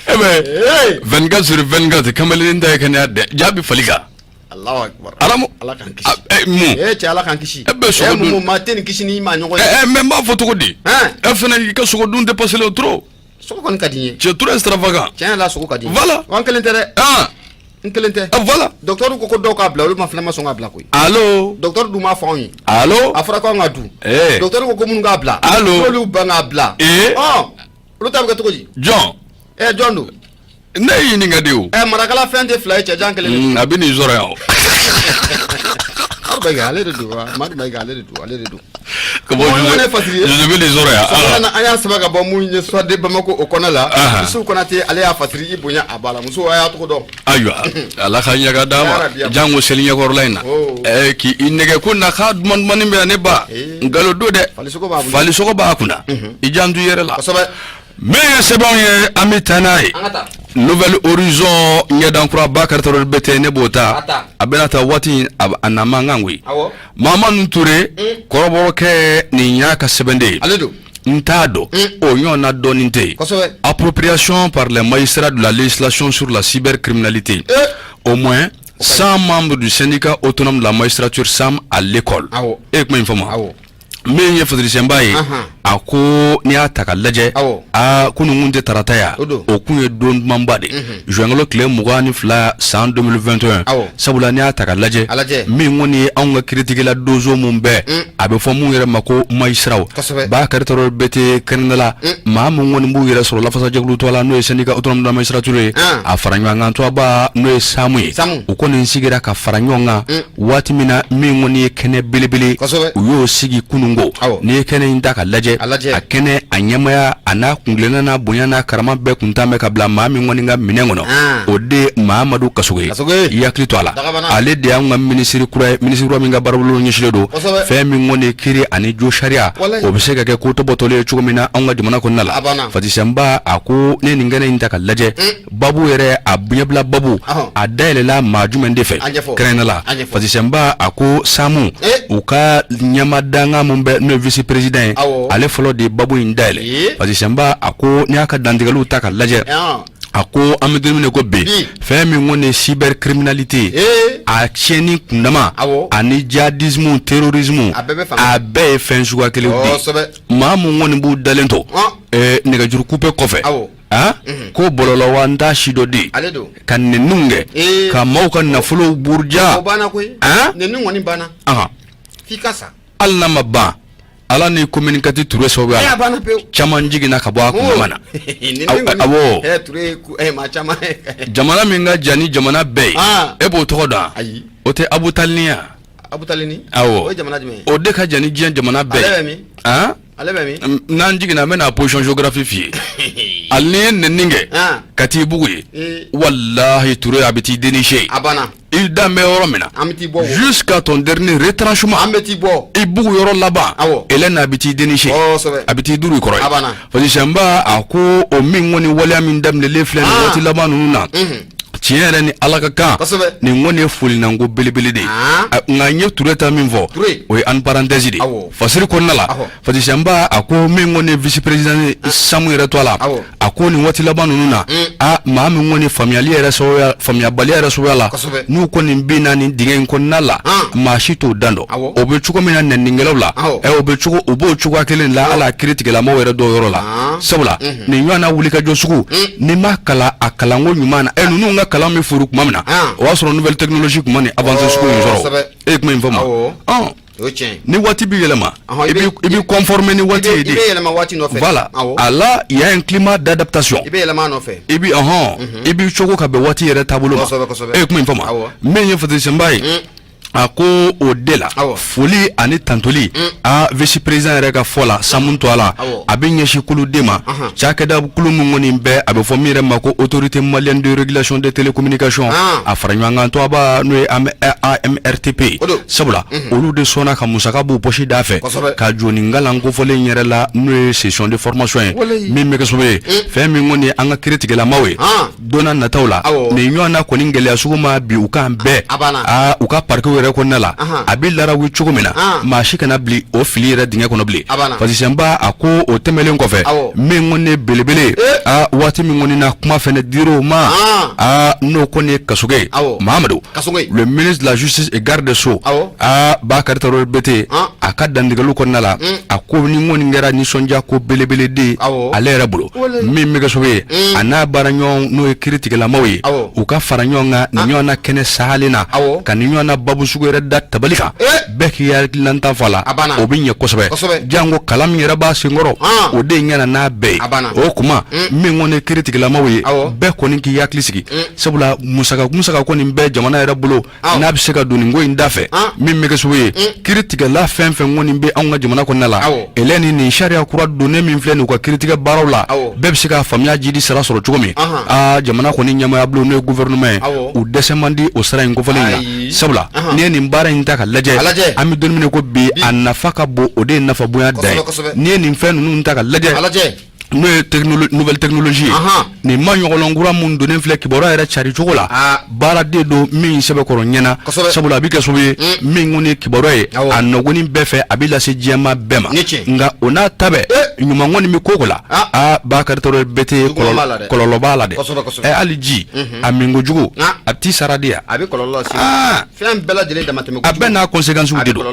e bɛ 24 sur 24 kamalen ta ye kɛnɛya dɛ jaabi fali kan Allahu akbar Aramu Ala k'an kisi mun e cɛ Ala k'an kisi e bɛ sogo dun maa tɛ nin kisi ni maa ɲɔgɔn ye mais n b'a fɔ cogo di e fana i ka sogo dun dépassé le trop sogo kɔni ka di n ye tu es trop extravagant tiɲɛ yɛrɛ la sogo ka di n ye voilà wa n kelen tɛ dɛ n kelen tɛ voilà docteur ko ko dɔw k'a bila olu ma fana ma sɔn k'a bila koyi allo docteur dun m'a fɔ anw ye allo a fɔra ko anw ka dun docteur ko ko minnu k'a bila allo n'olu ban k'a bila olu ta bɛ kɛ cogo di jɔn jɔn don ne y'i ɲininka de o marakala fɛn tɛ fila ye cɛjan kelen a bɛ n'i sɔrɔ yan o Madu Mayiga ale de don wa Madu Mayiga ale de don ale de don ka bɔ bɛ n'i sɔrɔ yan an y'a sɛbɛn ka bɔ mun ye Soir de Bamako o kɔnɔ la Yusufu Konate ale y'a fasiri i bonya a b'a la muso a y'a tɔgɔ dɔn ayiwa ala ka ɲɛ ka d'a ma janko seli ɲɛkɔrɔla in na k'i nɛgɛ ko na k'a duman dumannin bɛ yan ne ba nkalon don dɛ falisogo b'a kunna i janto i yɛrɛ la min ye sɛbɛnw ye an bɛ taa n'a ye Nouvel Horizon ɲɛdankura Bakari Tarawele Bɛtɛ ne b'o ta a bɛna taa waati a na man kan koyi Mamadu Ture kɔrɔbɔrɔkɛ nin y'a ka sɛbɛnden ye ale don n t'a dɔn o ɲɔgɔnna dɔɔnin tɛ yen appropriation par les magistrats de la législation sur la cybercriminalité au moins 100 membres du syndicat autonome de la magistrature SAM à l'école e ye kuma in faamu min ye fasirisɛnba ye A ko n'i y'a ta ka lajɛ, aa, kunun kun tɛ tarata ya, o kun ye don dumanba de, juin tile 22 san 2021. Sabula n'i y'a ta ka lajɛ, min kɔni ye anw ka kiritigɛla donso min bɛɛ a bɛ fɔ mun yɛrɛ ma ko magistrat, Bakari Tarawele Berete kɛrɛnkɛrɛnnenya la, maa min kɔni b'u yɛrɛ sɔrɔ lafasajɛkulu tɔgɔ la, n'o ye syndicat autonome de la magistrature ye, a fara ɲɔgɔn kan tɔnba n'o ye SAMU ye, u kɔni sigira ka fara ɲɔgɔn kan waati min na, min kɔni ye kɛnɛ belebele, u y'o sigi kununko. N'i ye kɛnɛ in ta ka lajɛ, a kɛnɛ a ɲɛmaya a n'a kuntilenna n'a bonya n'a karama bɛɛ kun tan bɛ ka bila maa min kɔni ka minɛn kɔnɔ, o de ye Mahamadu Kasoge ye. I hakili to a la, ale de y'an ka minisiri kura ye, minisiri kura min ka baarabolo ɲɛsinnen don fɛn min kɔni ye kiri ani jo sariya, o bɛ se ka kɛ ko tɔbɔtɔlen ye cogo min na anw ka jamana kɔnɔna la. Fati Sɛnba a ko ne nin kɛnɛ in ta ka lajɛ, babu yɛrɛ a ɲɛbila babu a dayɛlɛla maa jumɛn de fɛ kɛrɛnkɛrɛnnenya la? Fati Sɛnba a ko SAMU u ka ɲɛmadankan min bɛ, n'o ye vice président ye, ale fɔlɔ de ye babu in dayɛlɛ. Fati Sɛnba a ko n'i y'a ka dantigɛliw ta ka lajɛ, a ko an bɛ don min na ko bi, fɛn min kɔni ye cybercriminalité ye, a tiɲɛni kundama ani djihadisme, terrorisme, a bɛɛ ye fɛn suguya kelen de ye. Maa mun kɔni b'u dalen to nɛgɛjuru coupe kɔfɛ, ko bɔlɔlɔ wa n t'a si dɔ de ka nɛniw kɛ ka maaw ka nafolow buruja. Hali n'a ma ban, ala ni commune 4 Ture sababuya la, caman jiginna ka bɔ a kundama na. Awɔ, jamana min ka jan ni jamana bɛɛ ye, e b'o tɔgɔ dɔn? O tɛ Abu Talini ya? Awɔ, o de ka jan ni diɲɛ jamana bɛɛ ye. Ale bɛ min? N'an jiginna, n bɛna position géographique f'i ye. Hali n'i ye nɛni kɛ ka t'i bugu ye, walahi Ture, a bɛ t'i dénicher. A banna. I dan bɛ yɔrɔ min na, an bɛ t'i bɔ. Jusqu'à ton dernier retranchement. An bɛ t'i bɔ. I bugu yɔrɔ laban. Hélène, a bɛ t'i dénicher. A bɛ t'i duru i kɔrɔ ye. A banna. Fati Sɛnba a ko o min kɔni waleya min daminɛlen filɛ nin waati laban ninnu na, tiɲɛ yɛrɛ ni Ala ka kan, nin kɔni ye folinanko belebele de ye. Nka n ye Ture ta min fɔ, o ye en parenthèse de ye. Fasiri kɔnɔna la, Fati Sɛnba a ko min kɔni ye vice président SAMU yɛrɛ tɔgɔ la, a ko nin waati laban ninnu na, a maa min kɔni faamuyali yɛrɛ sababuya, faamuyabaliya yɛrɛ sababuya la, n'u kɔni binna nin dingɛ in kɔnɔna la, maa si t'o dan dɔn. O bɛ cogo min na nɛninkɛlaw la, o bɛ cogo o b'o cogoya kelen la hali a kiiritigɛlamɔgɔw yɛrɛ dɔw yɔrɔ la. Sabula nin ɲɔgɔnna wulikajɔ sugu, n'i ma kalan a kalanko ɲuman na, ninnu ka kalan bɛ furu tuma min na, o y'a sɔrɔ nouvelle technologie tun ma nin avancée sugu in sɔrɔ. E ye kuma in faamu? Ni waati bɛ yɛlɛma, i bɛ conformer ni waati ye de. I bɛ yɛlɛma waati nɔfɛ. Voilà, a la il y a un climat d'adaptation. I bɛ yɛlɛma a nɔfɛ. I bɛ i b'i cogo ka bɛn waati yɛrɛ taabolo ma. E ye kuma in faamu? Min ye Fati Sɛnba ye, a ko o de la, foli ani tantoli a vice président yɛrɛ ka fɔ la, SAMU tɔgɔ la, a bɛ ɲɛsin kuluden ma, cakɛda kulu min kɔni bɛ, a bɛ fɔ min yɛrɛ ma ko Autorité malienne de régulation des télécommunications, a fara ɲɔgɔn kan tɔgɔba, n'o ye AMRTP. Sabula olu de sɔnna ka musaka b'u poche da fɛ ka jɔ nin kalan kofɔlen yɛrɛ la, n'o ye session de formation ye, min bɛ kɛ sababu ye, fɛn min kɔni ye an ka kiiritigɛlamaw ye, don n'a nataw la, nin ɲɔgɔnna kɔni gɛlɛya sugu ma bi u kan bɛɛ aa u ka parquetw yɛrɛ kɔnɔna la, a bɛ larawi cogo min na, maa si kana bila o fili yɛrɛ dingɛ kɔnɔ bilen. Fati Sɛnba a ko o tɛmɛnen kɔfɛ, min kɔni ye belebele, aa, waati min kɔni na kuma fɛnɛ dir'o ma, aa, n'o kɔni ye Kasoge Mahamadu, le ministre de la Justice et garde des Sceaux, aa, Bakari Tarawele Berete, a ka dantigɛliw kɔnɔna la, a ko ni kɔni kɛra nisɔndiya ko belebele de ye ale yɛrɛ bolo, min bɛ kɛ sababu ye a n'a baaraɲɔgɔn, n'o ye kiiritigɛlamaw ye, u ka fara ɲɔgɔn kan nin ɲɔgɔn na kɛnɛ sahalen na, ka nin ɲɔgɔn na babu sugu yɛrɛ da tabali kan, bɛɛ k'i hakilinata fɔ a la, o bɛ ɲɛ kosɛbɛ. Janko kalan min yɛrɛ b'a senkɔrɔ, o de ɲɛna n'a bɛɛ ye. O kuma min kɔni ye kiiritigɛlamaw ye, bɛɛ kɔni k'i hakili sigi, sabula musaka musaka kɔni bɛ jamana yɛrɛ bolo n'a bɛ se ka don nin ko in da fɛ, min bɛ kɛ sababu ye, kiiritigɛla fɛn fɛn kɔni bɛ anw ka jamana kɔnɔna la, Hélène, nin sariya kura donnen min filɛ nin u ka kiiritigɛ baaraw la, bɛɛ bɛ se ka faamuya jidi sira sɔrɔ cogo min. Aa, jamana kɔni ɲɛmaaya bulon, n'o ye gouvernement ye, u dɛsɛ man di o sira in kofɔlen in na. Sabula n'i ye nin baara in ta ka lajɛ, an bɛ don min na ko bi, a nafa ka bon, o de ye nafa bonya dan ye. N'i ye nin fɛn ninnu ta ka lajɛ. N'o ye nouvelle technologie ye, nin ma ɲɔgɔlɔn kura mun donnen filɛ kibaruya yɛrɛ cari cogo la, baaraden don min sɛbɛkɔrɔ ɲɛna, sabula a bɛ kɛ sababu ye min kɔni ye kibaruya ye, a nɔgɔnin bɛɛ fɛ, a bɛ lase diɲɛmaa bɛɛ ma. Nka o n'a ta bɛɛ, ɲuman kɔni bɛ ko ko la, aa, Bakari Tarawele Bɛte, kɔlɔlɔ b'a la dɛ. Ɛ, hali ji a min kojugu, a t'i sara de yan. A bɛ kɔlɔlɔ lase, fɛn bɛɛ lajɛlen damatɛmɛ. A bɛɛ n'a conséquences de don.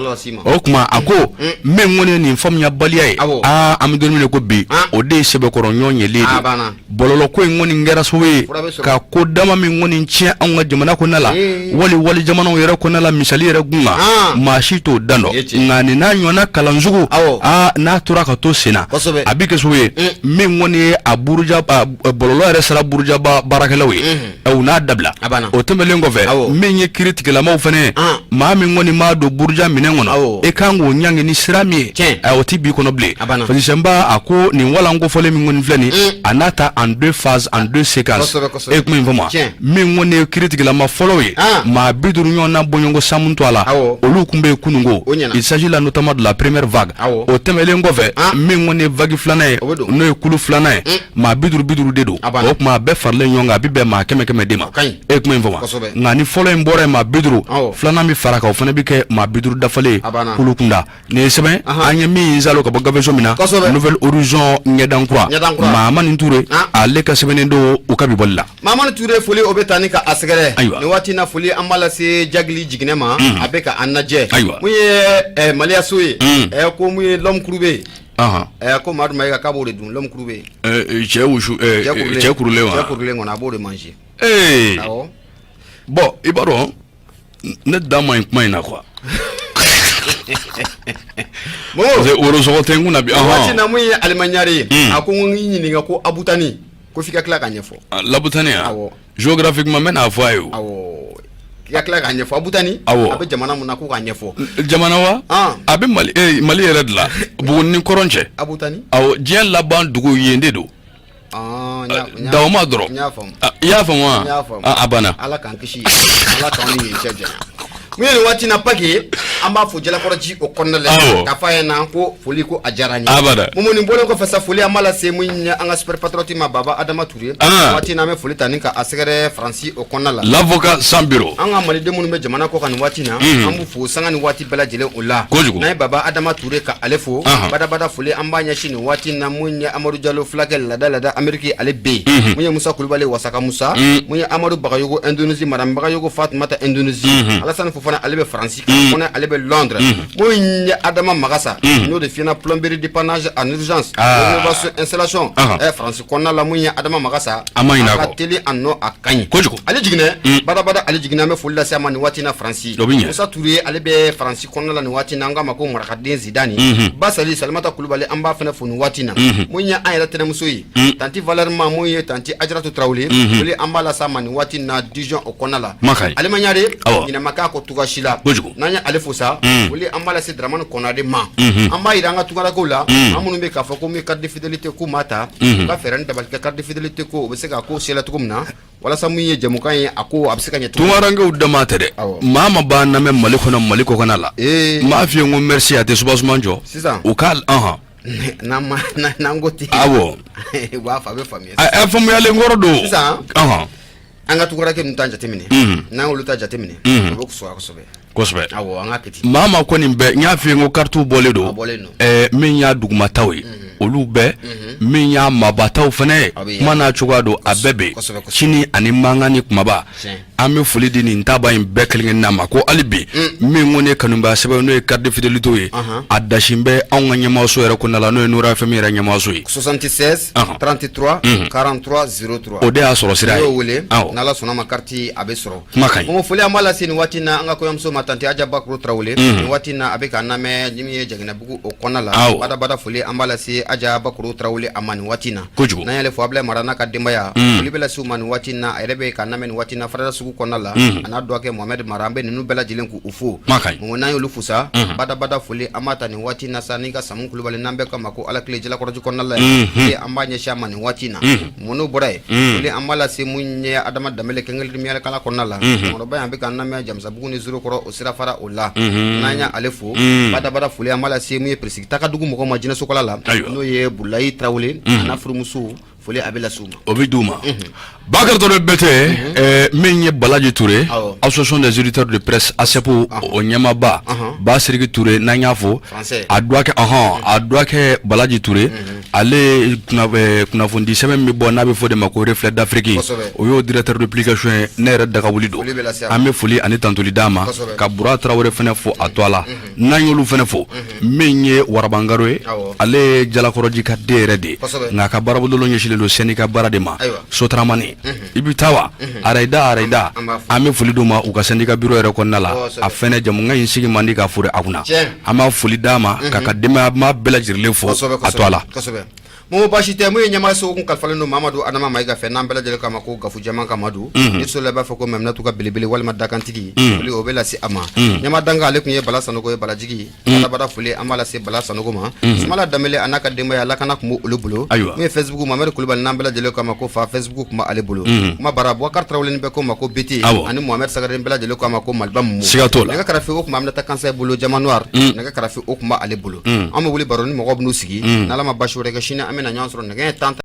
O tuma a ko min kɔni ye nin faamuyabaliya ye, aa, an bɛ don min na ko bi, o de ye sɛbɛkɔrɔ ɲɔgɔn yelen don. Bɔlɔlɔ ko in kɔni kɛra sababu ye ka ko dama min kɔni tiɲɛ anw ka jamana kɔnɔna la, wali jamanaw yɛrɛ kɔnɔna la, misali yɛrɛ kun kan, maa si t'o dan dɔn. Nka nin n'a ɲɔgɔnna kalan sugu, aa, n'a tora ka to sen na, a bɛ kɛ sababu ye min kɔni ye a buruja bɔlɔlɔ yɛrɛ sira burujaba baarakɛlaw ye, u n'a dabila. O tɛmɛnlen kɔfɛ, min ye kiri tigilamaw fana ye, maa min kɔni m'a don buruja minɛn kɔnɔ, e kan k'o ɲangi ni sira min ye, o tɛ b'i kɔnɔ bilen. Fasisenba a ko nin walan kofɔlen min kɔni filɛ nin, a n'a ta en deux phases, en deux séquences. E ye kuma in faamu? Min kɔni ye kiri tigilama fɔlɔw ye, maa 50 ɲɔgɔnna bɔɲɔgɔnko samu to a la, olu tun bɛ yen kununko. Il s'agit là notamment de la première vague. O tɛmɛnlen kɔfɛ, min kɔni ye vague filanan ye, n'o ye kulu filanan ye, maa 50 50 de don. O tuma a bɛɛ faralen ɲɔgɔn kan, a bɛ bɛn maa 100 100 de ma. E ye kuma in faamu? Nka ni fɔlɔ in bɔra yen, maa 50, filanan bɛ fara kan, o fana bɛ kɛ maa 50 dafalen ye kulu kunda. Nin ye sɛbɛn an ye min zalo ka bɔ gafeso min na, Nouvel Horizon ɲɛdan kura, Mahamani Ture, ale ka sɛbɛnnen don u ka bi bɔli la. Mahamani Ture, foli o bɛ taa ni ka a sɛgɛrɛ nin waati na. Foli an b'a lase Jagili Jiginɛ ma, a bɛ ka an lajɛ. Mun ye Maliyaso ye, ko mun ye l'homme courbé? Ko Madu Mayiga k'a b'o de dun, l'homme courbé. Cɛ wusu, cɛ kurulen wa? Cɛ kurulen kɔni, a b'o de manger. Ee, bon, i b'a dɔn ne da man ɲi kuma in na quoi, parce que worosɔgɔ tɛ n kun na bi. Waati na, mun ye Alimaɲari ye, a ko n k'i ɲininka ko Abutani, ko f'i ka tila k'a ɲɛfɔ. L'Abutani? Awɔ. Géographiquement, n bɛna fɔ a ye o. Awɔ, k'i ka tila k'a ɲɛfɔ, Abutani. Awɔ. A bɛ jamana mun na, ko k'a ɲɛfɔ. Jamana wa? A bɛ Mali, Mali yɛrɛ de la, Buguni ni kɔrɔn cɛ. Abutani. Awɔ, diɲɛ laban dugu yen de don. Dawoma dɔrɔn. I y'a faamu wa? A banna. Ala k'an kisi, Ala k'an ni yen cɛ janya. Mun ye nin waati na Paki, an b'a fo Jalakɔrɔji o kɔnɔna la, k'a fɔ a ɲɛna ko foli ko a diyara an ye. Abada. Mun nin bɔlen kɔfɛ sa, foli an b'a lase mun ye an ka super patriote ma, Baba Adama Ture. Waati na, an bɛ foli ta ni ka a sɛgɛrɛ Faransi o kɔnɔna la. L'avocat sans bureau. An ka maliden minnu bɛ jamana kɔ kan nin waati na, an b'u fo sanga ni waati bɛɛ lajɛlen o la. Kojugu. N'an ye Baba Adama Ture ka ale fo, badabada foli an b'a ɲɛsin nin waati na mun ye Amadu Jalo fulakɛ lada lada Ameriki, ale bɛ yen. Mun ye Musa Kulubali Wasaka Musa, mun ye Amadu Bagayogo Indonésie, Madame Bagayogo Fatumata Indonésie, Alassane Fofana ale bɛ Faransi, Kɔnɛ ale bɛ Londres. Mun ye Adama Magasa, n'o de fiyɛna, plomberie dépannage en urgence, rénovation installation, Faransi kɔnɔna la, mun ye Adama Magasa, a ma ɲinɛ a ka kɔ. teli a nɔ a ka ɲi. Kojugu. Ale Jiginɛ, badabada ale Jiginɛ, an bɛ foli lase a ma nin waati na Faransi. O bɛ ɲɛ. Musa Ture ale bɛ Faransi kɔnɔna la nin waati na, an k'a ma ko marakaden Zidane. Basali Salimata Kulubali, an b'a fana fo nin waati na. Mun ye an yɛrɛ tɛnɛmuso ye, tantie Valeur ma, mun ye tantie Ajaratu Tarawele, foli an b'a lase a ma nin waati na Dijon o kɔnɔna la. Kuma ka ɲi. Alima Ɲare, Awɔ. ɲinɛ ma k'a kɔ cogoya si la. Kojugu. N'an ye ale fo sa, foli an b'a lase Dramani Kɔnade ma. An b'a yira an ka tunkarankew la, an minnu bɛ k'a fɔ ko min carte de fidélité k'u m'a ta, u ka fɛɛrɛ ni dabali kɛ carte de fidélité ko o bɛ se ka ko sela cogo min na, walasa mun ye jɛmukan ye, a ko a bɛ se ka ɲɛ cogo min. Tunkarankew dama tɛ dɛ. Awɔ. Maa ma b'an lamɛn Mali kɔnɔ, Mali kɔkanna la, n b'a f'i ye n ko merci, a tɛ soubassement jɔ. Sisan. U ka ɔhɔn. N'an ma n'an ko ten. Awɔ. U b'a fɔ, a bɛ faamuya. A faamuyalen kɔrɔ don. Sisan. Ɔhɔn. An ka tunkaranke ninnu ta jateminɛ, n'an y'olu ta jateminɛ, o bɛ sɔrɔ kosɛbɛ. Kosɛbɛ. Awɔ, an ka kɛ ten. Maa ma ko nin bɛɛ n y'a f'i ye n ko karitiw bɔlen don. A bɔlen don. Min y'a dugumataw ye, olu bɛɛ, min y'a maabataw fana ye, A bɛ kuma n'a cogoya don, a bɛɛ bɛ yen. Kosɛbɛ, kosɛbɛ. Sini ani mankan ni kumaba. Tiɲɛ. An bɛ foli di nin taba in bɛɛ kelen-kelenna ma ko hali bi min ko ne kanuba sɛbɛn, n'o ye carte de fidélité ye, a dasin bɛ anw ka ɲɛmaaso yɛrɛ kɔnɔna la, n'o ye Nura FM yɛrɛ ɲɛmaaso ye. 76 33 43 03. O de y'a sɔrɔ sira ye. N'o wele, n'Ala sɔnna ma, carte a bɛ sɔrɔ. Kuma ka ɲi. Ko foli an b'a lase nin waati na an ka kɔɲɔmuso ma, tantie Aja Bakuru Tarawele. Nin waati na a bɛ k'an lamɛn min ye Jaginɛbugu o kɔnɔna la. Badabada foli an b'a lase Aja Bakuru Tarawele a ma nin waati na. Kojugu. N'an y'ale fo, Abulaye Mara n'a ka denbaya, foli bɛ lase u ma nin waati na, a yɛrɛ bɛ k'an lamɛn nin waati na Farada sugu. Jalakurujidugu kɔnɔna la, a n'a dɔgɔkɛ Mohamed Mara, an bɛ ninnu bɛɛ lajɛlen k'u fo. Mɔmɔ, n'an y'olu fo sa, badabada foli an b'a ta nin waati in na sa ni ka Samu Kulubali, n'an bɛɛ k'a ma ko Ala kile Jalakɔrɔji kɔnɔna la yan, an b'a ɲɛsin a ma nin waati in na. Mɔmɔ, n'o bɔra yen, foli an b'a lase mun ye Adama Danbele kɛnkɛrɛnnenya kɔnɔna la, cɛkɔrɔba in, an bɛ k'an lamɛn Jamisabugu ni Zurukɔrɔ, o sira fara o la, n'an y'ale fo. Badabada foli an b'a lase mun ye Peresigi Tagadugu mɔgɔ ma Jinɛsokala la, n'o ye Bulayi Tarawele a n'a furumuso, foli a bɛ lase u ma. O bɛ d'u ma. Bakari Togola Berete, min ye Balaji Ture, Association des éditeurs de presse ASEP, o ɲɛmaaba Basiriki Ture, n'an y'a fo, a dɔgɔkɛ, ɔhɔn, a dɔgɔkɛ Balaji Ture, ale kunnafonidi sɛbɛn min bɛ bɔ n'a bɛ fɔ de ma ko Reflet d'Afrique, o y'o directeur de publication ye. Ne yɛrɛ dagawuli don, an bɛ foli ani tantuli d'a ma, ka Bura Tarawele fana fo a tɔgɔ la. N'an y'olu fana fo, min ye Warabangaro ye, ale ye Jalakɔrɔji ka den yɛrɛ de ye, nka a ka baarabolo ɲɛsinlen don syndicat baara de ma. Sotaramani i bɛ taa wa arayida arayida, an bɛ foli d'u ma u ka syndicat bureau yɛrɛ kɔnɔna la. A fɛnɛ jamukan in sigi man di ka fori a kunna, an b'a foli d'a ma k'a ka denbaya maa bɛɛ lajɛlen fo a tɔgɔ la. Mɔmɔ, baasi tɛ. Mun ye ɲɛmaaso kun kalifalen don Mamadu Adama Mayiga fɛ, n'an bɛɛ lajɛlen k'a ma ko Gafu Jɛman Kamadu, ni sola b'a fɔ ko Mɛminatu ka belebele walima dakantigi, foli o bɛ lase a ma. Ɲɛma dankan, ale tun ye Bala Sanogo ye, Balajigi. Badabada foli an b'a lase Bala Sanogo ma. Sumala Danbele a n'a ka denbaya, lakana tun b'olu bolo. Min ye Facebook, Mamadu Kulubali, n'an bɛɛ lajɛlen k'a ma ko fa Facebook, tun b'ale bolo. Kuma bara Bubakari Tarawele, ni bɛɛ ko ma ko BT, ani Mohamed Sagare, bɛɛ lajɛlen k'a ma ko Maliba Mumu. Siga t'o la. Nɛgɛ karafe o tun bɛ Aminata Kansaye bolo, Diamant Noir, nɛgɛ karafe o tun b'ale bolo. An bɛ wuli baro ni mɔgɔw bɛn'u sigi. N'Ala ma basi wɛrɛ kɛ, sini an bɛna ɲɔgɔn sɔrɔ nɛgɛ 10.